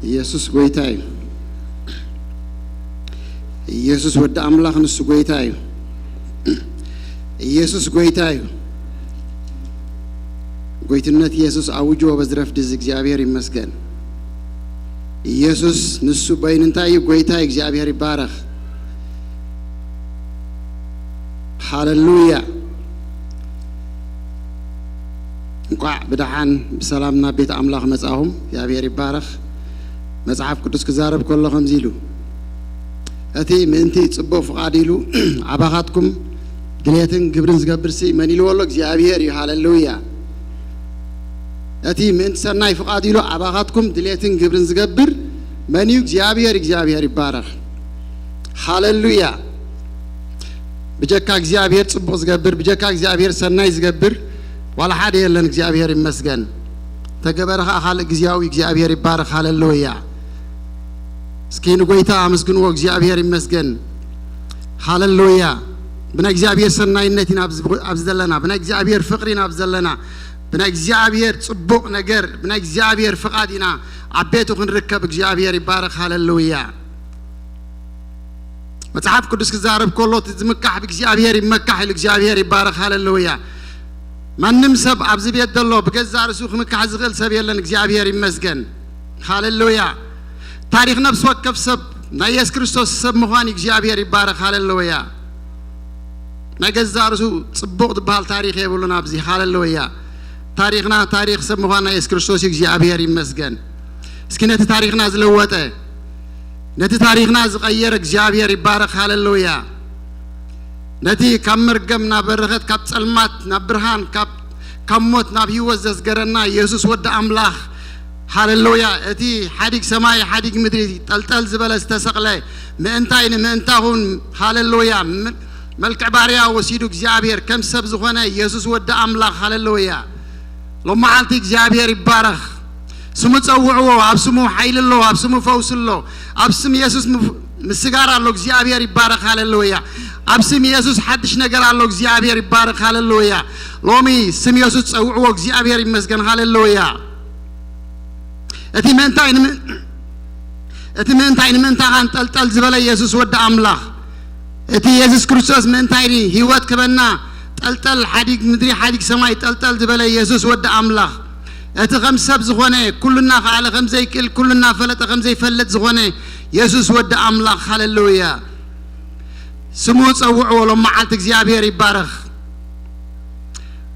ኢየሱስ ጎይታ እዩ። ኢየሱስ ወዲ ኣምላኽ ንሱ ጎይታ እዩ። ኢየሱስ ጎይታ እዩ። ጎይትነት ኢየሱስ ኣውጅዎ በዚ ረፍዲ እዚ እግዚኣብሔር ይመስገን። ኢየሱስ ንሱ በይኑ እንታይ እዩ? ጎይታ እዩ። እግዚኣብሔር ይባረኽ። ሃለሉያ። እንቋዕ ብደሓን ብሰላም ናብ ቤት ኣምላኽ መጻኹም። እግዚኣብሔር ይባረኽ። መጽሓፍ ቅዱስ ክዛረብ ከሎ ከምዚ ኢሉ፣ እቲ ምእንቲ ጽቡቕ ፍቓድ ኢሉ ኣባኻትኩም ድሌትን ግብርን ዝገብርሲ መን ኢልዎ ኣሎ? እግዚኣብሔር እዩ። ሃለሉያ። እቲ ምእንቲ ሰናይ ፍቓድ ኢሉ ኣባኻትኩም ድሌትን ግብርን ዝገብር መን እዩ? እግዚኣብሔር። እግዚኣብሔር ይባረኽ። ሃለሉያ። ብጀካ እግዚኣብሔር ጽቡቕ ዝገብር፣ ብጀካ እግዚኣብሔር ሰናይ ዝገብር ዋላ ሓደ የለን። እግዚኣብሔር ይመስገን። ተገበረ ኸኣ ካልእ ግዜያዊ። እግዚኣብሔር ይባረኽ። ሃለሉያ። እስኪ ንጎይታ ኣመስግንዎ። እግዚኣብሔር ይመስገን። ሃለሉያ። ብናይ እግዚኣብሔር ሰናይነት ኢና ኣብዚ፣ ኣብዚ ዘለና። ብናይ እግዚኣብሔር ፍቕሪ ኢና ኣብዚ ዘለና። ብናይ እግዚኣብሔር ጽቡቕ ነገር፣ ብናይ እግዚኣብሔር ፍቓድ ኢና ኣብ ቤቱ ክንርከብ። እግዚኣብሔር ይባረኽ። ሃለሉያ። መጽሓፍ ቅዱስ ክዛረብ ከሎ፣ እቲ ዝምካሕ ብእግዚኣብሔር ይመካሕ ኢሉ። እግዚኣብሔር ይባረኽ። ሃለሉያ። ማንም ሰብ ኣብዚ ቤት ዘሎ ብገዛእ ርእሱ ክምካሕ ዝኽእል ሰብ የለን። እግዚኣብሔር ይመስገን። ሃለሉያ። ታሪኽ ነፍሲ ወከፍ ሰብ ናይ የሱስ ክርስቶስ ሰብ ምዃን እዩ። እግዚኣብሔር ይባረኽ። ሃለሉያ። ናይ ገዛእ ርእሱ ጽቡቕ ዝበሃል ታሪኽ የብሉን ኣብዚ። ሃለሉያ። ታሪኽና ታሪኽ ሰብ ምዃን ናይ የሱስ ክርስቶስ እዩ። እግዚኣብሔር ይመስገን። እስኪ ነቲ ታሪኽና ዝለወጠ፣ ነቲ ታሪኽና ዝቐየረ እግዚኣብሔር ይባረኽ። ሃለሉያ። ነቲ ካብ መርገም ናብ በረኸት፣ ካብ ጸልማት ናብ ብርሃን፣ ካብ፣ ካብ ሞት ናብ ህይወት ዘስገረና የሱስ ወዲ ኣምላኽ። ሃለሉያ። እቲ ሓዲግ ሰማይ ሓዲግ ምድሪ ጠልጠል ዝበለ ዝተሰቕለ ምእንታይ ንምእንታኹም። ሃለሉያ። ም-፣ መልክዕ ባርያ ወሲዱ እግዚኣብሔር ከም ሰብ ዝኾነ የሱስ ወዲ ኣምላኽ። ሃለሉያ። ሎመዓልቲ እግዚኣብሔር ይባረኽ። ስሙ ጸውዕዎ። ኣብ ስሙ ሓይሊ ኣሎ፣ ኣብ ስሙ ፈውሲ ኣሎ። ኣብ ስም የሱስ ምፍ-፣ ምስጋር ኣሎ። እግዚኣብሔር ይባረኽ። ሃለሉያ። ኣብ ስም የሱስ ሓድሽ ነገር ኣሎ። እግዚኣብሔር ይባረኽ። ሃለሉያ። ሎሚ ስም የሱስ ጸውዕዎ። እግዚኣብሔር ይመስገን። ሃለሉያ። እቲ ምእንታይ ንም-፣ እቲ ምእንታይ ንምእንታኻ ጠልጠል ዝበለ የሱስ ወዲ ኣምላኽ። እቲ የሱስ ክርስቶስ ምእንታይ ህይወት ክበና ጠልጠል፣ ሓዲግ ምድሪ ሓዲግ ሰማይ ጠልጠል ዝበለ የሱስ ወዲ ኣምላኽ። እቲ ከም ሰብ ዝኾነ፣ ኩሉ እናኸኣለ ከም ዘይክእል፣ ኩሉ እናፈለጠ ከም ዘይፈልጥ ዝኾነ የሱስ ወዲ ኣምላኽ። ሃለሉያ። ስሙ ጸውዕዎ። ሎም መዓልቲ እግዚኣብሔር ይባረኽ።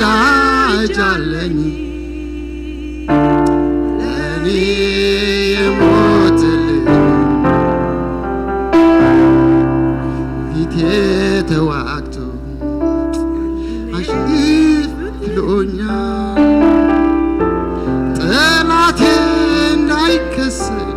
ወዳጅ አለኝ ለኔ የሞተልኝ ፊቴ ተዋግቶ አሸንፍ ብሎኛል። ጠላቴ እንዳይከሰኝ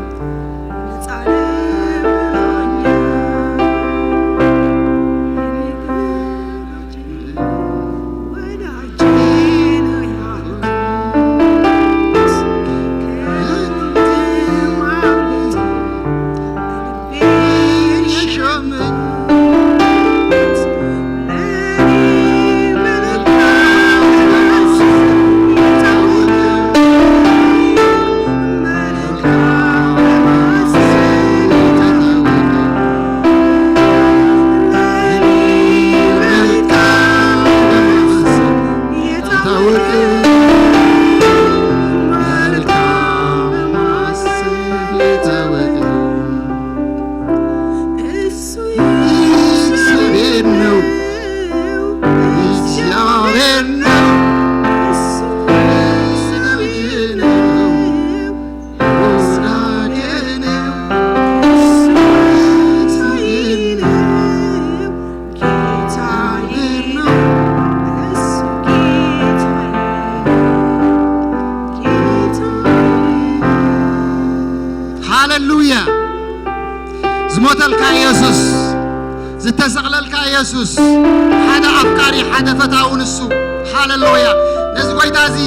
እግዚአብሔር ነው። ሃሌሉያ። ዝሞተልካ ኢየሱስ፣ ዝተሰቕለልካ ኢየሱስ፣ ሓደ ኣፍቃሪ፣ ሓደ ፈታዊ ንሱ። ሃሌሉያ። ነዚ ጐይታ እዚ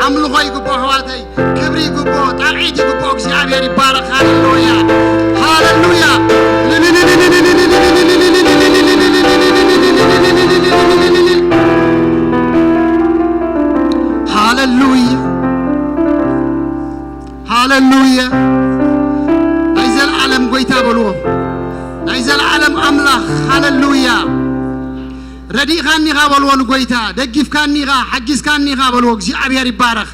ኣምልኾ ይግብኦ ኣሕዋተይ፣ ክብሪ ይግብኦ፣ ጣቕዒት ይግብኦ። እግዚኣብሔር ይባረኽ። ሃሌሉያ፣ ሃሌሉያ፣ ሃሌሉያ፣ ሃሌሉያ። ናይ ዘለዓለም ጐይታ በልዎ፣ ናይ ዘለዓለም ኣምላኽ። ሃሌሉያ። ረዲእካኒ ኢኻ በልዎ ንጎይታ፣ ደጊፍካኒ ኢኻ፣ ሓጊዝካኒ ኢኻ በልዎ። እግዚኣብሔር ይባረኽ።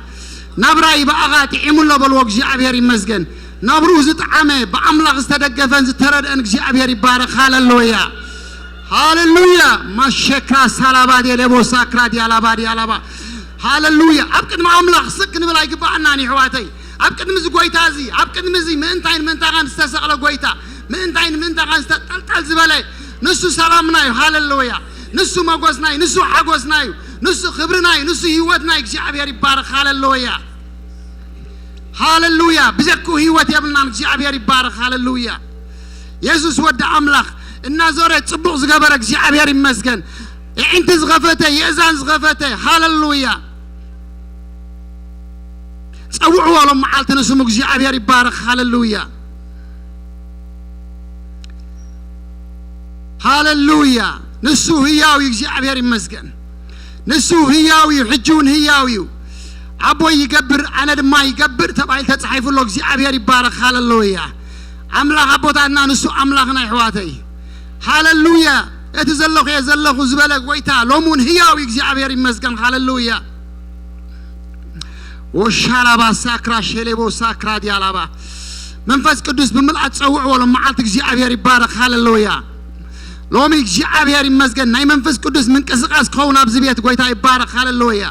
ናብራይ ብኣኻ ጥዒሙ ኣሎ በልዎ። እግዚኣብሔር ይመስገን። ናብርኡ ዝጠዓመ፣ ብኣምላኽ ዝተደገፈን ዝተረድአን እግዚኣብሔር ይባረኽ። ሃሌሉያ፣ ሃሌሉያ። ማሸክራ ሳላባዴ ሌቦ ሳክራ ዲያላባ ዲያላባ። ሃሌሉያ። ኣብ ቅድሚ ኣምላኽ ስቅ ክንብል ኣይግባኣናን፣ ይሕዋተይ። ኣብ ቅድሚ እዚ ጎይታ እዚ፣ ኣብ ቅድሚ እዚ ምእንታይ ንምእንታኻን ዝተሰቕለ ጎይታ፣ ምእንታይ ንምእንታኻን ዝተጠልጠል ዝበለ፣ ንሱ ሰላምና እዩ። ሃሌሉያ። ንሱ መጎስና እዩ፣ ንሱ ሓጎስና እዩ፣ ንሱ ክብርና እዩ፣ ንሱ ህይወትና እዩ። እግዚኣብሔር ይባረኽ። ሃሌሉያ፣ ሃሌሉያ። ብዘክኡ ህይወት የብልናን። እግዚኣብሔር ይባረኽ። ሃሌሉያ። የሱስ ወዲ ኣምላኽ እናዞረ ጽቡቕ ዝገበረ እግዚኣብሔር ይመስገን። የዒንቲ ዝኸፈተ፣ የእዛን ዝኸፈተ። ሃሌሉያ። ጸውዕዎ ሎም መዓልቲ ንስሙ። እግዚኣብሔር ይባረኽ። ሃሌሉያ፣ ሃሌሉያ። ንሱ ህያው እዩ። እግዚኣብሔር ይመስገን። ንሱ ህያው እዩ፣ ሕጂ እውን ህያው እዩ። ኣቦይ ይገብር፣ ኣነ ድማ ይገብር ተባሂሉ ተጻሒፉ ኣሎ። እግዚኣብሔር ይባረኽ። ሃሌሉያ። ኣምላኽ ኣቦታትና ንሱ ኣምላኽና፣ ኣሕዋተይ። ሃሌሉያ። እቲ ዘለኹ እየ ዘለኹ ዝበለ ጎይታ ሎም እውን ህያው እዩ። እግዚኣብሔር ይመስገን። ሃሌሉያ። ወሻላባ ሳክራ ሸሌቦ ሳክራ ዲያላባ። መንፈስ ቅዱስ ብምልኣት ጸውዕዎ ሎም መዓልቲ። እግዚኣብሔር ይባረኽ። ሃሌሉያ። ሎሚ እግዚኣብሔር ይመስገን። ናይ መንፈስ ቅዱስ ምንቅስቃስ ክኸውን ኣብዚ ቤት። ጎይታ ይባረኽ። ሃሌሉያ።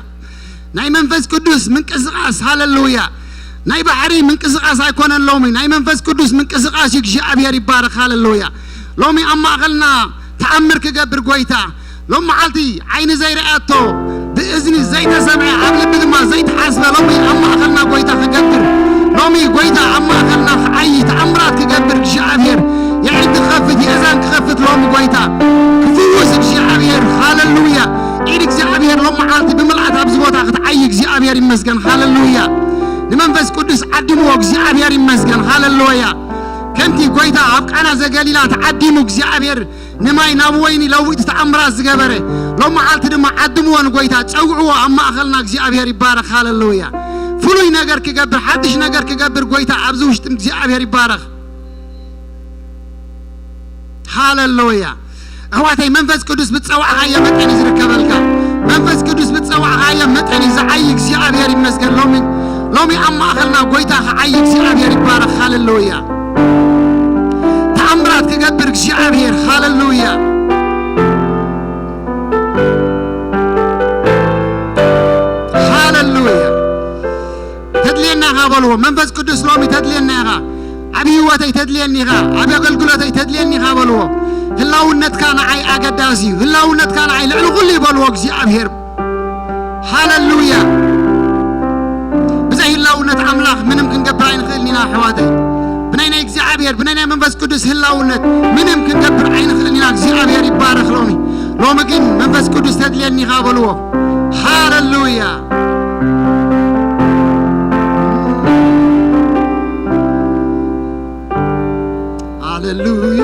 ናይ መንፈስ ቅዱስ ምንቅስቃስ። ሃሌሉያ። ናይ ባሕሪ ምንቅስቃስ ኣይኮነን ሎሚ። ናይ መንፈስ ቅዱስ ምንቅስቃስ እዩ። እግዚኣብሔር ይባረኽ። ሃሌሉያ። ሎሚ ኣብ ማእኸልና ተኣምር ክገብር ጎይታ። ሎም መዓልቲ ዓይኒ ዘይረኣቶ፣ ብእዝኒ ዘይተሰምዐ፣ ኣብ ልቢ ድማ ዘይተሓስበ ሎሚ ኣብ ማእኸልና ጎይታ ክገብር። ሎሚ ጎይታ ኣብ ማእኸልና ክዓዪ፣ ተኣምራት ክገብር እግዚኣብሔር። የዒንቲ ክኸፍት፣ የእዛን ክኸፍት ሎም ጎይታ ክፍውስ እግዚኣብሔር። ሃሌሉያ። ኢድ እግዚኣብሔር ሎም መዓልቲ ብምልኣት ኣብዚ ቦታ ክትዓዪ እግዚኣብሔር ይመስገን። ሃሌሉያ። ንመንፈስ ቅዱስ ዓድምዎ። እግዚኣብሔር ይመስገን። ሃሌሉያ። ከምቲ ጎይታ ኣብ ቃና ዘገሊላ ተዓዲሙ እግዚኣብሔር ንማይ ናብ ወይኒ ለዊጡ ተኣምራት ዝገበረ፣ ሎም መዓልቲ ድማ ዓድምዎ ንጎይታ፣ ጸውዕዎ ኣብ ማእኸልና። እግዚኣብሔር ይባረኽ። ሃሌሉያ። ፍሉይ ነገር ክገብር፣ ሓድሽ ነገር ክገብር ጎይታ ኣብዚ ውሽጢ። እግዚኣብሔር ይባረኽ። ሃሌሉያ። ኣሕዋተይ፣ መንፈስ ቅዱስ ብዝጸዋዕኻዮ መጠን እዩ ዝርከበልካ። መንፈስ ቅዱስ ብዝጸዋዕኻዮ መጠን እዩ ዝዓዪ። እግዚኣብሔር ይመስገን። ሎሚ፣ ሎሚ ኣብ ማእኸልና ጎይታ ክዓዪ። እግዚኣብሔር ይባረኽ። ሃሌሉያ። ተኣምራት ክገብር እግዚኣብሔር። ሃሌሉያ። በልዎ። መንፈስ ቅዱስ ሎሚ ተድልየና ኢኻ። ኣብ ህይወተይ ተድልየኒ ኢኻ። ኣብ ኣገልግሎተይ ተድልየኒ ኢኻ በልዎ። ህላውነትካ ንዓይ ኣገዳሲ እዩ። ህላውነትካ ንዓይ ልዕሊ ኩሉ እዩ በልዎ እግዚኣብሔር። ሃሌሉያ። ብዘይ ህላውነት ኣምላኽ ምንም ክንገብር ኣይንኽእልን ኢና ኣሕዋተይ። ብናይ ናይ እግዚኣብሔር፣ ብናይ ናይ መንፈስ ቅዱስ ህላውነት ምንም ክንገብር ኣይንኽእልን ኢና። እግዚኣብሔር ይባረኽ። ሎሚ ሎሚ ግን መንፈስ ቅዱስ ተድልየኒ ኢኻ በልዎ። ሃሌሉያ። ሃሌሉያ።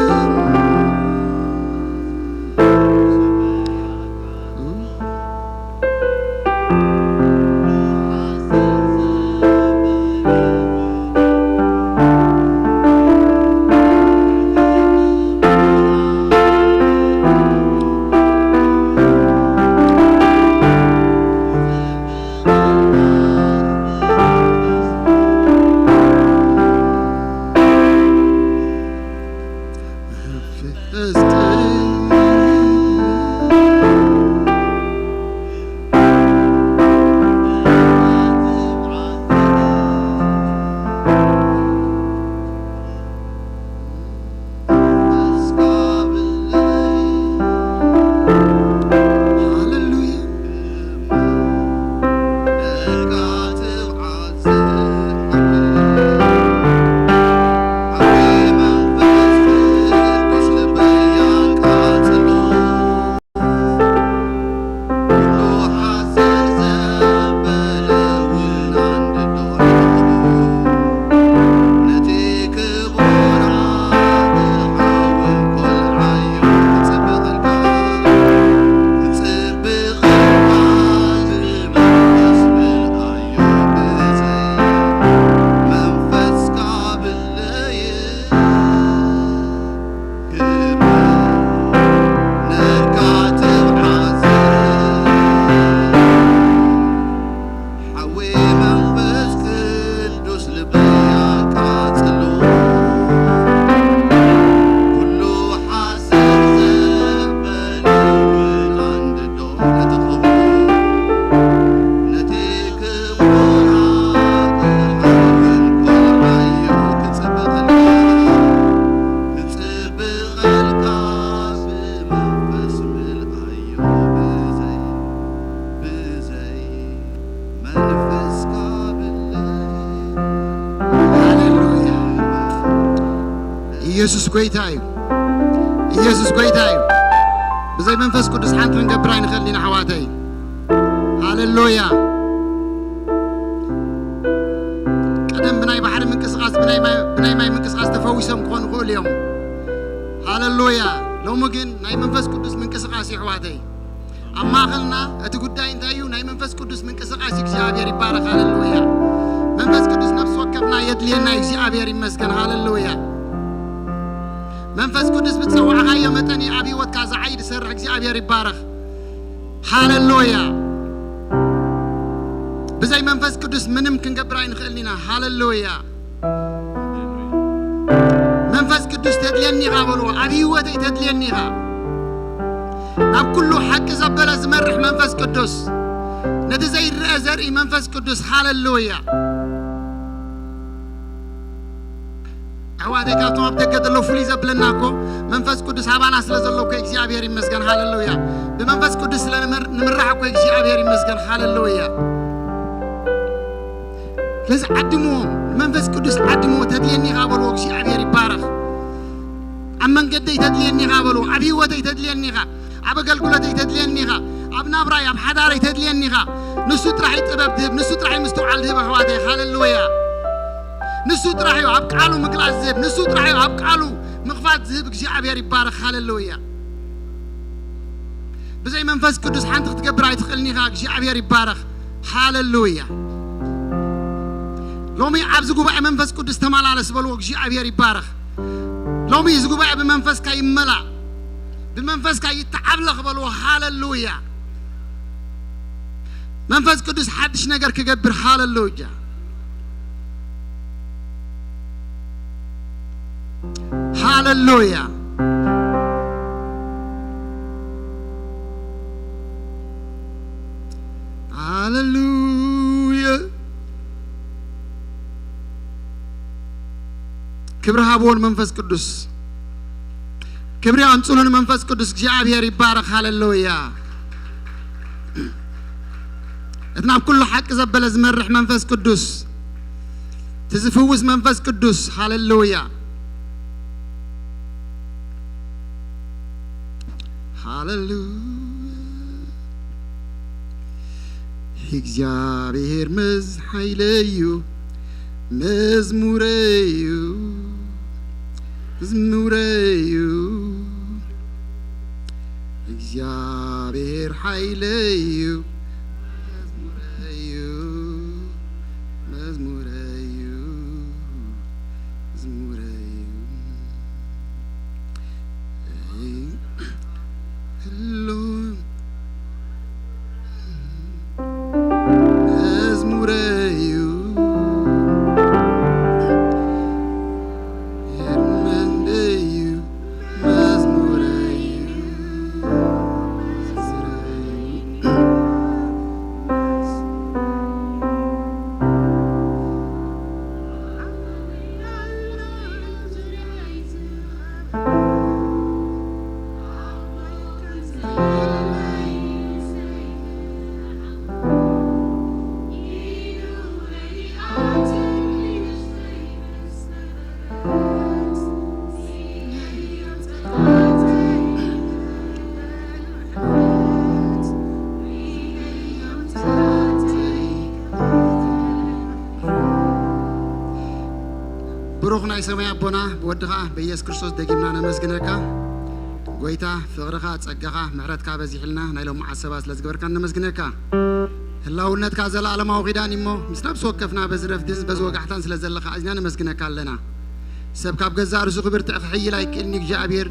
ኢየሱስ ጎይታ እዩ። ኢየሱስ ጎይታ እዩ። ብዘይ መንፈስ ቅዱስ ሓንቲ ክንገብር ኣይንኽእልን ኢና ኣሕዋተይ። ሃሌሉያ። ቀደም ብናይ ባሕሪ ምንቅስቃስ፣ ብናይ ማይ፣ ብናይ ማይ ምንቅስቃስ ተፈዊሶም ክኾኑ ይኽእሉ እዮም። ሃሌሉያ። ሎሚ ግን ናይ መንፈስ ቅዱስ ምንቅስቃስ እዩ ኣሕዋተይ። ኣብ ማእኸልና እቲ ጉዳይ እንታይ እዩ? ናይ መንፈስ ቅዱስ ምንቅስቃስ እዩ። እግዚኣብሔር ይባረኽ። ሃሌሉያ። መንፈስ ቅዱስ ነፍሲ ወከፍና የድልየና እዩ። እግዚኣብሔር ይመስገን። ሃሌሉያ። መንፈስ ቅዱስ ብዝጸዋዕኻዮ መጠን እዩ ኣብ ህይወትካ ዝዓይ ዝሰርሕ። እግዚኣብሔር ይባረኽ። ሃሌሉያ። ብዘይ መንፈስ ቅዱስ ምንም ክንገብር ኣይንኽእልን ኢና። ሃሌሉያ። መንፈስ ቅዱስ ተድልየኒ ኢኻ በልዎ። ኣብ ህይወተይ ተድልየኒ ኢኻ። ናብ ኩሉ ሓቂ ዘበለ ዝመርሕ መንፈስ ቅዱስ፣ ነቲ ዘይረአ ዘርኢ መንፈስ ቅዱስ። ሃሌሉያ። ኣሕዋተይ፣ ካብቶም ኣብ ደገ ዘለዉ ፍሉይ ዘብለና እኮ መንፈስ ቅዱስ ኣባና ስለ ዘሎ እኮ እግዚኣብሔር ይመስገን። ሃሌሉያ። ብመንፈስ ቅዱስ ስለ ንምር-፣ ንምራሕ እኮ እግዚኣብሔር ይመስገን። ሃሌሉያ። ስለዚ ዓድምዎ፣ ንመንፈስ ቅዱስ ዓድምዎ። ተድልየኒ ኢኻ በልዎ። እግዚኣብሔር ይባረኽ። ኣብ መንገደይ ተድልየኒ ኢኻ በልዎ። ኣብ ህይወተይ ተድልየኒ ኢኻ። ኣብ ኣገልግሎተይ ተድልየኒ ኢኻ። ኣብ ናብራይ፣ ኣብ ሓዳረይ ተድልየኒ ኢኻ። ንሱ ጥራሕ እዩ ጥበብ ዝህብ፣ ንሱ ጥራሕ እዩ ምስትውዓል ዝህብ ኣሕዋተይ። ሃሌሉያ። ንሱ ጥራሕ እዩ ኣብ ቃሉ ምግላጽ ዝህብ፣ ንሱ ጥራሕ እዩ ኣብ ቃሉ ምኽፋት ዝህብ። እግዚኣብሔር ይባረኽ። ሃሌሉያ። ብዘይ መንፈስ ቅዱስ ሓንቲ ክትገብር ኣይትኽእልን ኢኻ። እግዚኣብሔር ይባረኽ። ሃሌሉያ። ሎሚ ኣብዚ ጉባኤ መንፈስ ቅዱስ ተመላለስ በልዎ። እግዚኣብሔር ይባረኽ። ሎሚ እዚ ጉባኤ ብመንፈስካ ይመላእ፣ ብመንፈስካ ይተዓብለኽ በልዎ። ሃሌሉያ። መንፈስ ቅዱስ ሓድሽ ነገር ክገብር። ሃሌሉያ። ሃሌሉያ። ሃሌሉያ። ክብሪ ሃብዎ ንመንፈስ ቅዱስ። ክብሪ ኣምጽሉ ንመንፈስ ቅዱስ። እግዚኣብሔር ይባረኽ። ሃሌሉያ። እቲ ናብ ኩሉ ሓቂ ዘበለ ዝመርሕ መንፈስ ቅዱስ፣ እቲ ዝፍውስ መንፈስ ቅዱስ። ሃሌሉያ። ሃሌሉያ። እግዚኣብሔር መዝ ሓይለዩ፣ መዝሙረዩ፣ መዝሙረዩ። እግዚኣብሔር ሓይለዩ፣ መዝሙረዩ፣ መዝሙረዩ፣ መዝሙረዩ። ሄሎ መዝሙረዩ፣ ኤርመንደዩ፣ መዝሙረዩ፣ መዝሙረዩ። ብሩኽ ናይ ሰማይ ኣቦና፣ ብወድኻ በኢየሱስ ክርስቶስ ደጊምና ነመስግነካ። ጎይታ፣ ፍቕርኻ፣ ጸጋኻ፣ ምሕረትካ በዚሕልና ናይ ሎምዓት ሰባት ስለ ዝገበርካ ነመስግነካ። ህላውነትካ ዘለኣለማዊ ኪዳን እሞ፣ ምስ ነፍሲ ወከፍና በዚ ረፍድን በዚ ወጋሕታን ስለ ዘለኻ ኣዚና ነመስግነካ ኣለና። ሰብ ካብ ገዛእ ርእሱ ክብርትዕ ክሕይል ኣይክእልን እዩ። እግዚኣብሔር፣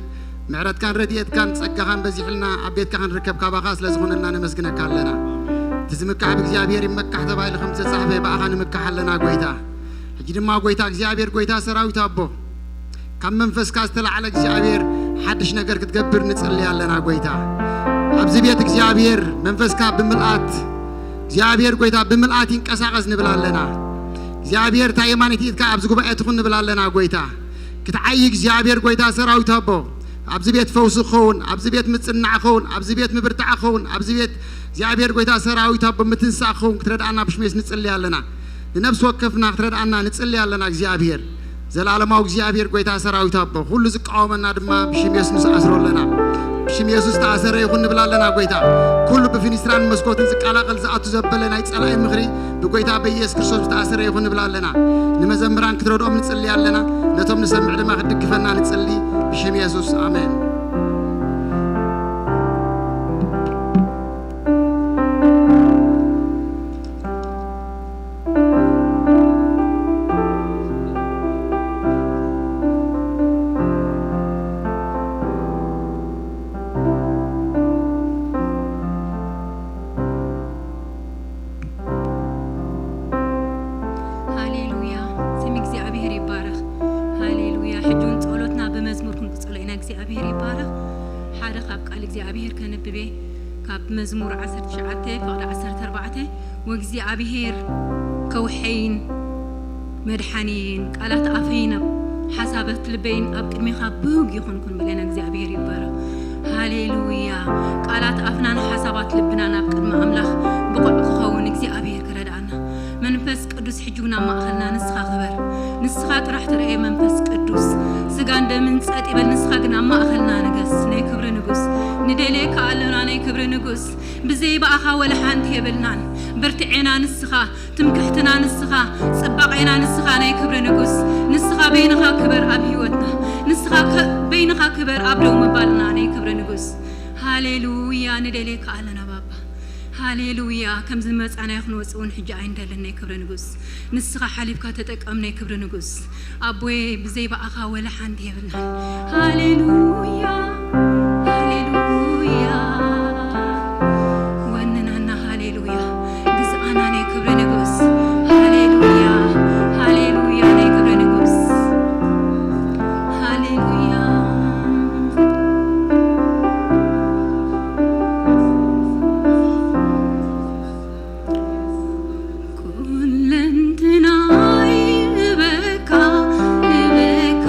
ምሕረትካን ረድኤትካን ጸጋኻን በዚሕልና ኣብ ቤትካ ክንርከብ ካባኻ ስለ ዝኾነልና ነመስግነካ ኣለና። እቲ ዝምካሕ ብእግዚኣብሔር ይመካሕ ተባሂሉ ከም ዝተጻሕፈ ብኣኻ ንምካሕ ኣለና ጎይታ። ሕጂ ድማ ጎይታ እግዚኣብሔር፣ ጎይታ ሰራዊት ኣቦ፣ ካብ መንፈስካ ዝተላዕለ እግዚኣብሔር ሓድሽ ነገር ክትገብር ንጽሊ ኣለና ጎይታ። ኣብዚ ቤት እግዚኣብሔር መንፈስካ ብምልኣት፣ እግዚኣብሔር ጎይታ ብምልኣት ይንቀሳቐስ ንብል ኣለና። እግዚኣብሔር እታ የማነይቲ ኢድካ ኣብዚ ጉባኤ ትኹን ንብል ኣለና ጎይታ። ክትዓይ እግዚኣብሔር ጎይታ ሰራዊት ኣቦ፣ ኣብዚ ቤት ፈውሲ ክኸውን፣ ኣብዚ ቤት ምጽናዕ ክኸውን፣ ኣብዚ ቤት ምብርታዕ ክኸውን፣ ኣብዚ ቤት እግዚኣብሔር ጎይታ ሰራዊት ኣቦ ምትንሳእ ክኸውን ክትረድኣና ብሽም የሱስ ንጽሊ ኣለና። ንነፍሲ ወከፍና ክትረድኣና ንጽሊ ኣለና እግዚኣብሔር። ዘላለማዊ እግዚኣብሔር ጎይታ ሰራዊት ኣቦ፣ ኩሉ ዝቃወመና ድማ ብሽም የሱስ ንኣስሮ ኣለና። ብሽም የሱስ ተኣሰረ ይኹን ንብል ኣለና ጎይታ። ኩሉ ብፊኒስትራን መስኮትን ዝቀላቐል ዝኣቱ ዘበለ ናይ ጸላኢ ምኽሪ ብጎይታ በኢየሱስ ክርስቶስ ዝተኣሰረ ይኹን ንብል ኣለና። ንመዘምራን ክትረድኦም ንጽሊ ኣለና። ነቶም ንሰምዕ ድማ ክትድግፈና ንጽሊ ብሽም የሱስ። ኣሜን። ሃሌሉያ፣ ስም እግዚኣብሔር ይባረኽ። ሃሌሉያ። ሕጂ እውን ጸሎትና ብመዝሙር ክንቅጽሎ ኢና። እግዚኣብሔር ይባረኽ። ሓደ ካብ ቃል እግዚኣብሔር ከንብቤ፣ ካብ መዝሙር ዓሰርተ ትሽዓተ ፍቕዲ ዓሰርተ ኣርባዕተ፣ "ወእግዚኣብሔር ከውሐይን መድሓኒየይን፣ ቃላት ኣፈይን ኣብ ሓሳበት ልበይን ኣብ ቅድሜኻ ብህግ ይኹንኩን" ብለና። እግዚኣብሔር ይባረኽ። ሃሌሉያ። ቃላት ኣፍናን ሓሳባት ልብናን ኣብ ቅድሚ ኣምላኽ ብቑዕ ክኸውን እግዚኣብሔር ክረድኣና። መንፈስ ቅዱስ ሕጂ እውን ኣብ ማእኸልና ንስኻ ክበር። ንስኻ ጥራሕ ትረኤ መንፈስ ቅዱስ። ስጋን ደምን ጸጥ ይበል፣ ንስኻ ግን ኣብ ማእኸልና ንገስ። ናይ ክብሪ ንጉስ፣ ንደልየካ ኣለና ናይ ክብሪ ንጉስ። ብዘይ ብኣኻ ወላ ሓንቲ የብልናን። ብርትዔና ንስኻ፣ ትምክሕትና ንስኻ፣ ጽባቄና ንስኻ ናይ ክብሪ ንጉስ። ንስኻ በይንኻ ክበር ኣብ ህይወትና። ንስኻ ከ-፣ በይንኻ ክበር ኣብ ደው ምባልና ናይ ክብሪ ንጉስ። ሃሌሉያ፣ ንደልየካ ኣለና ባባ። ሃሌሉያ፣ ከም ዝመጻናዮ ክንወጽእ እውን ሕጂ ኣይንደልን ናይ ክብሪ ንጉስ። ንስኻ ሓሊፍካ ተጠቀም ናይ ክብሪ ንጉስ። ኣቦየ፣ ብዘይ ብኣኻ ወላ ሓንቲ የብልናን። ሃሌሉያ፣ ሃሌሉያ። ወንናና፣ ሃሌሉያ። ግዝኣና ናይ ክብሪ ንጉስ። ሃሌሉያ፣ ሃሌሉያ፣ ናይ ክብሪ ንጉስ። ሃሌሉያ። ኩለንትናይ እበካ፣ እበካ፣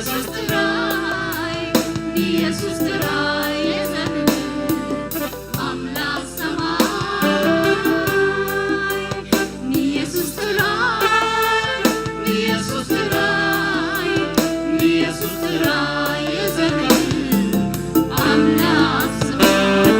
ኢየሱስ ጥራይ፣ ኢየሱስ ጥራይ የዘምር ኣምላኽ ሰማይ። ንኢየሱስ ጥራይ፣ ንኢየሱስ ጥራይ፣ ንኢየሱስ ጥራይ የዘምር ኣምላኽ ሰማይ።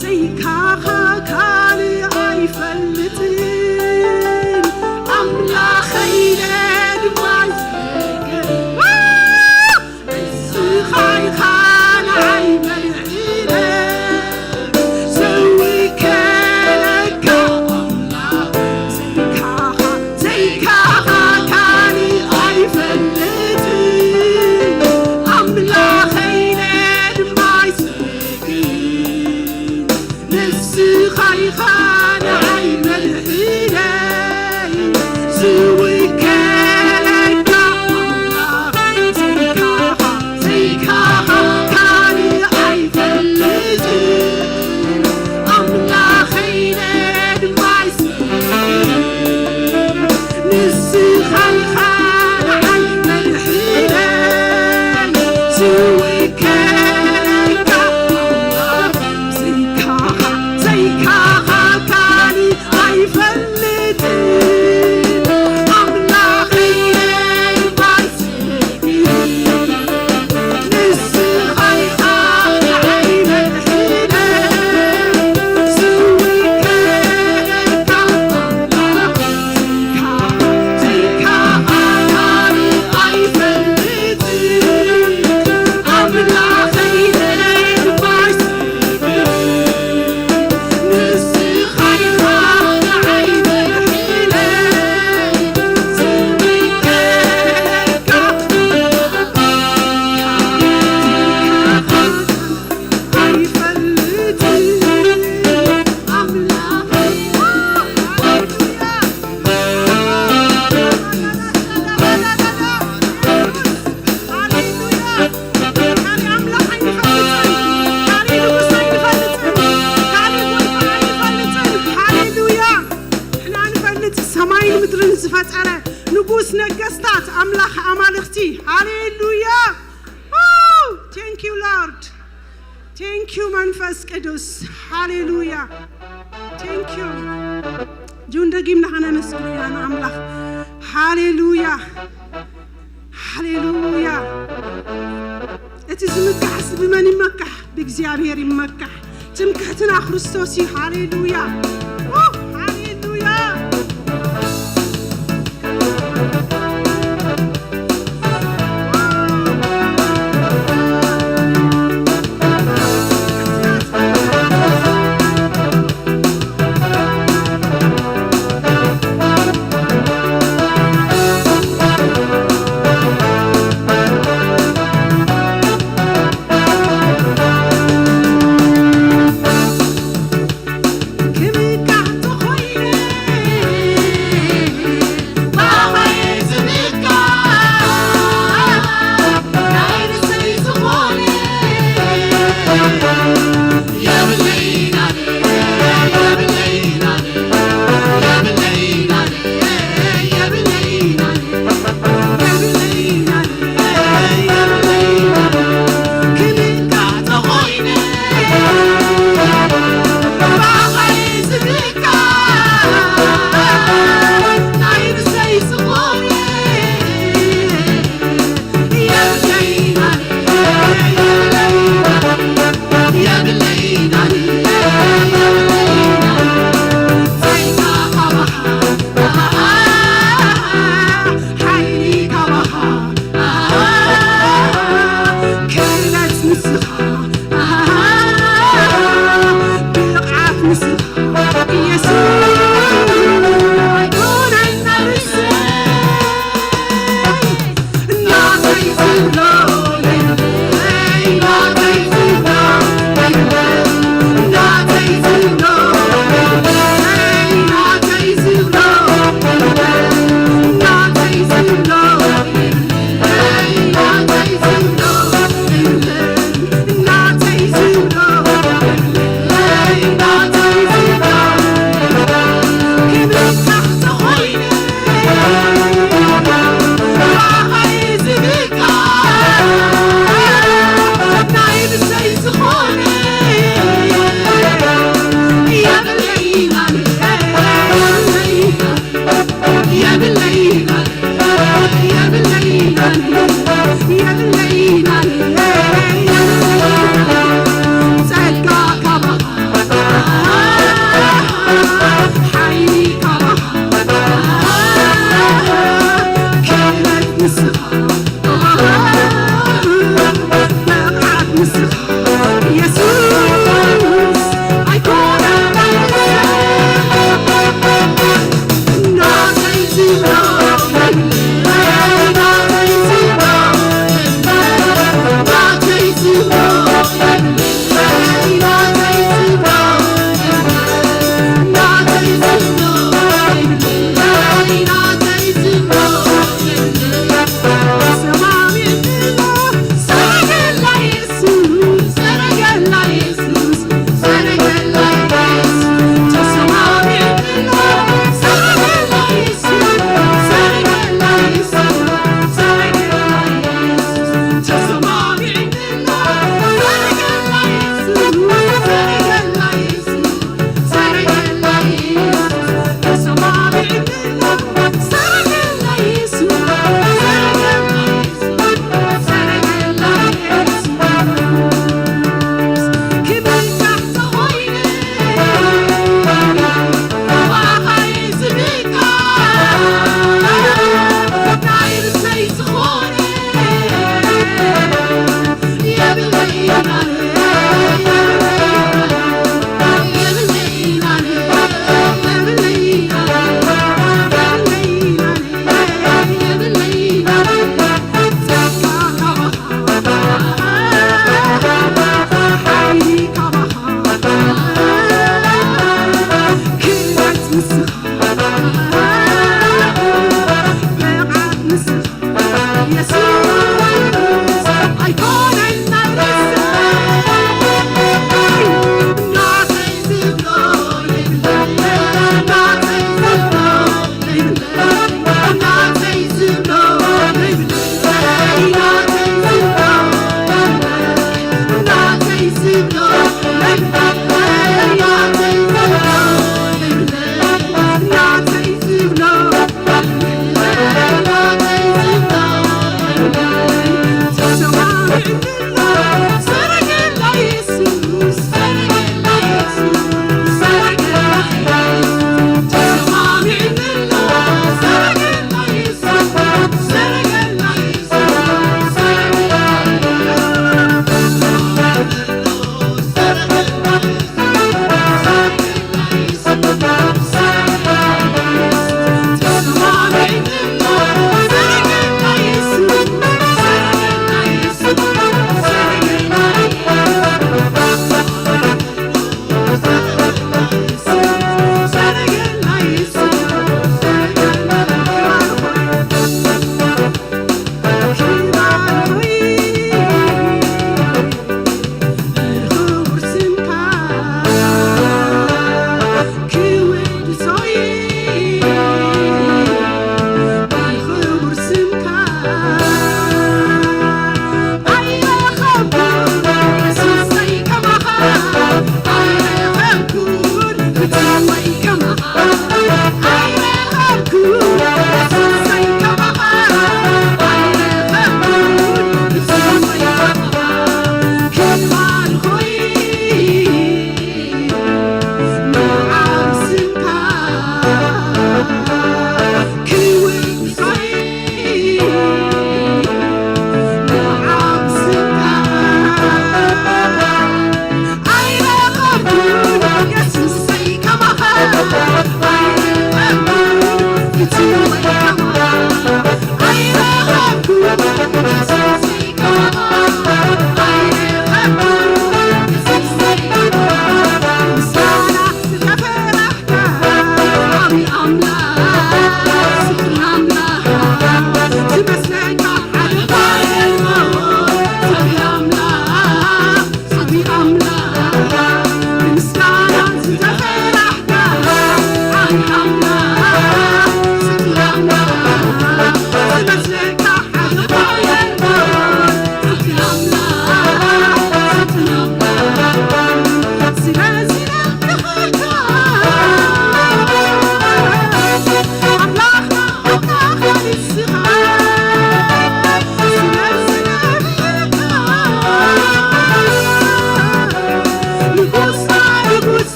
ዘይካኻ ካልእ ኣይፈልጥን ኣምላኸይ ነድማይ ዝገርም ንስኻ ኢኻ ንዓይ መድሕነ ዘይከለካ ኣምላኽ ዘይካኻ ዘይካኻ ካልእ ኣይፈልጥን ኣምላኸይ ነድማይ ዝገርም ንስኻ ኢኻ ንዓይ መድሕነይ ዝውከለካ ኣምላኽ ዘይካኻ ዘይካኻ ካልእ ኣይፈልጥን ኣምላኸይ ነድማይ ንስኻ ኢኻ ንዓይ መድሕነይ ዝውከለካ ኣምላኽ ዘይካኻ ዘይካኻ ካልእ ኣይፈልጥን ኣምላኸይ ነድማይ ሰማይን ምድርን ዝፈጠረ ንጉስ ነገስታት ኣምላኽ ኣማልኽቲ ሃሌሉያ። Thank you Lord. Thank you መንፈስ ቅዱስ ሃሌሉያ። Thank you ጁን ደጊምና ከነመስግን ኢና ንኣምላኽ ሃሌሉያ። ሃሌሉያ። እቲ ዝምካሕስ ብመን ይመካሕ? ብእግዚኣብሔር ይመካሕ። ትምክሕትና ክርስቶስ እዩ። ሃሌሉያ። ሃሌሉያ።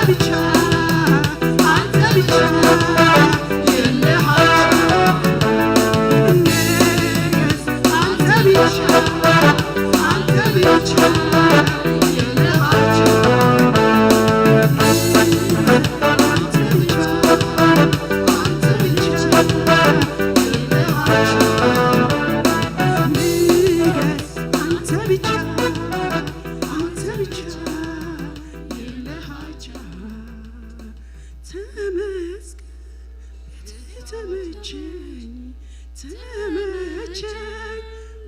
ብቻ፣ አንተ ብቻ የለህ አቻ። ንገስ፣ አንተ ብቻ፣ አንተ ብቻ የለህ አቻ። አንተ ብቻ፣ አንተ ብቻ የለህ አቻ። ንገስ፣ አንተ ብቻ፣ አንተ ብቻ የለህ አቻ። ተመስገን ቤትህ ተመቸኝ፣ ተመቸኝ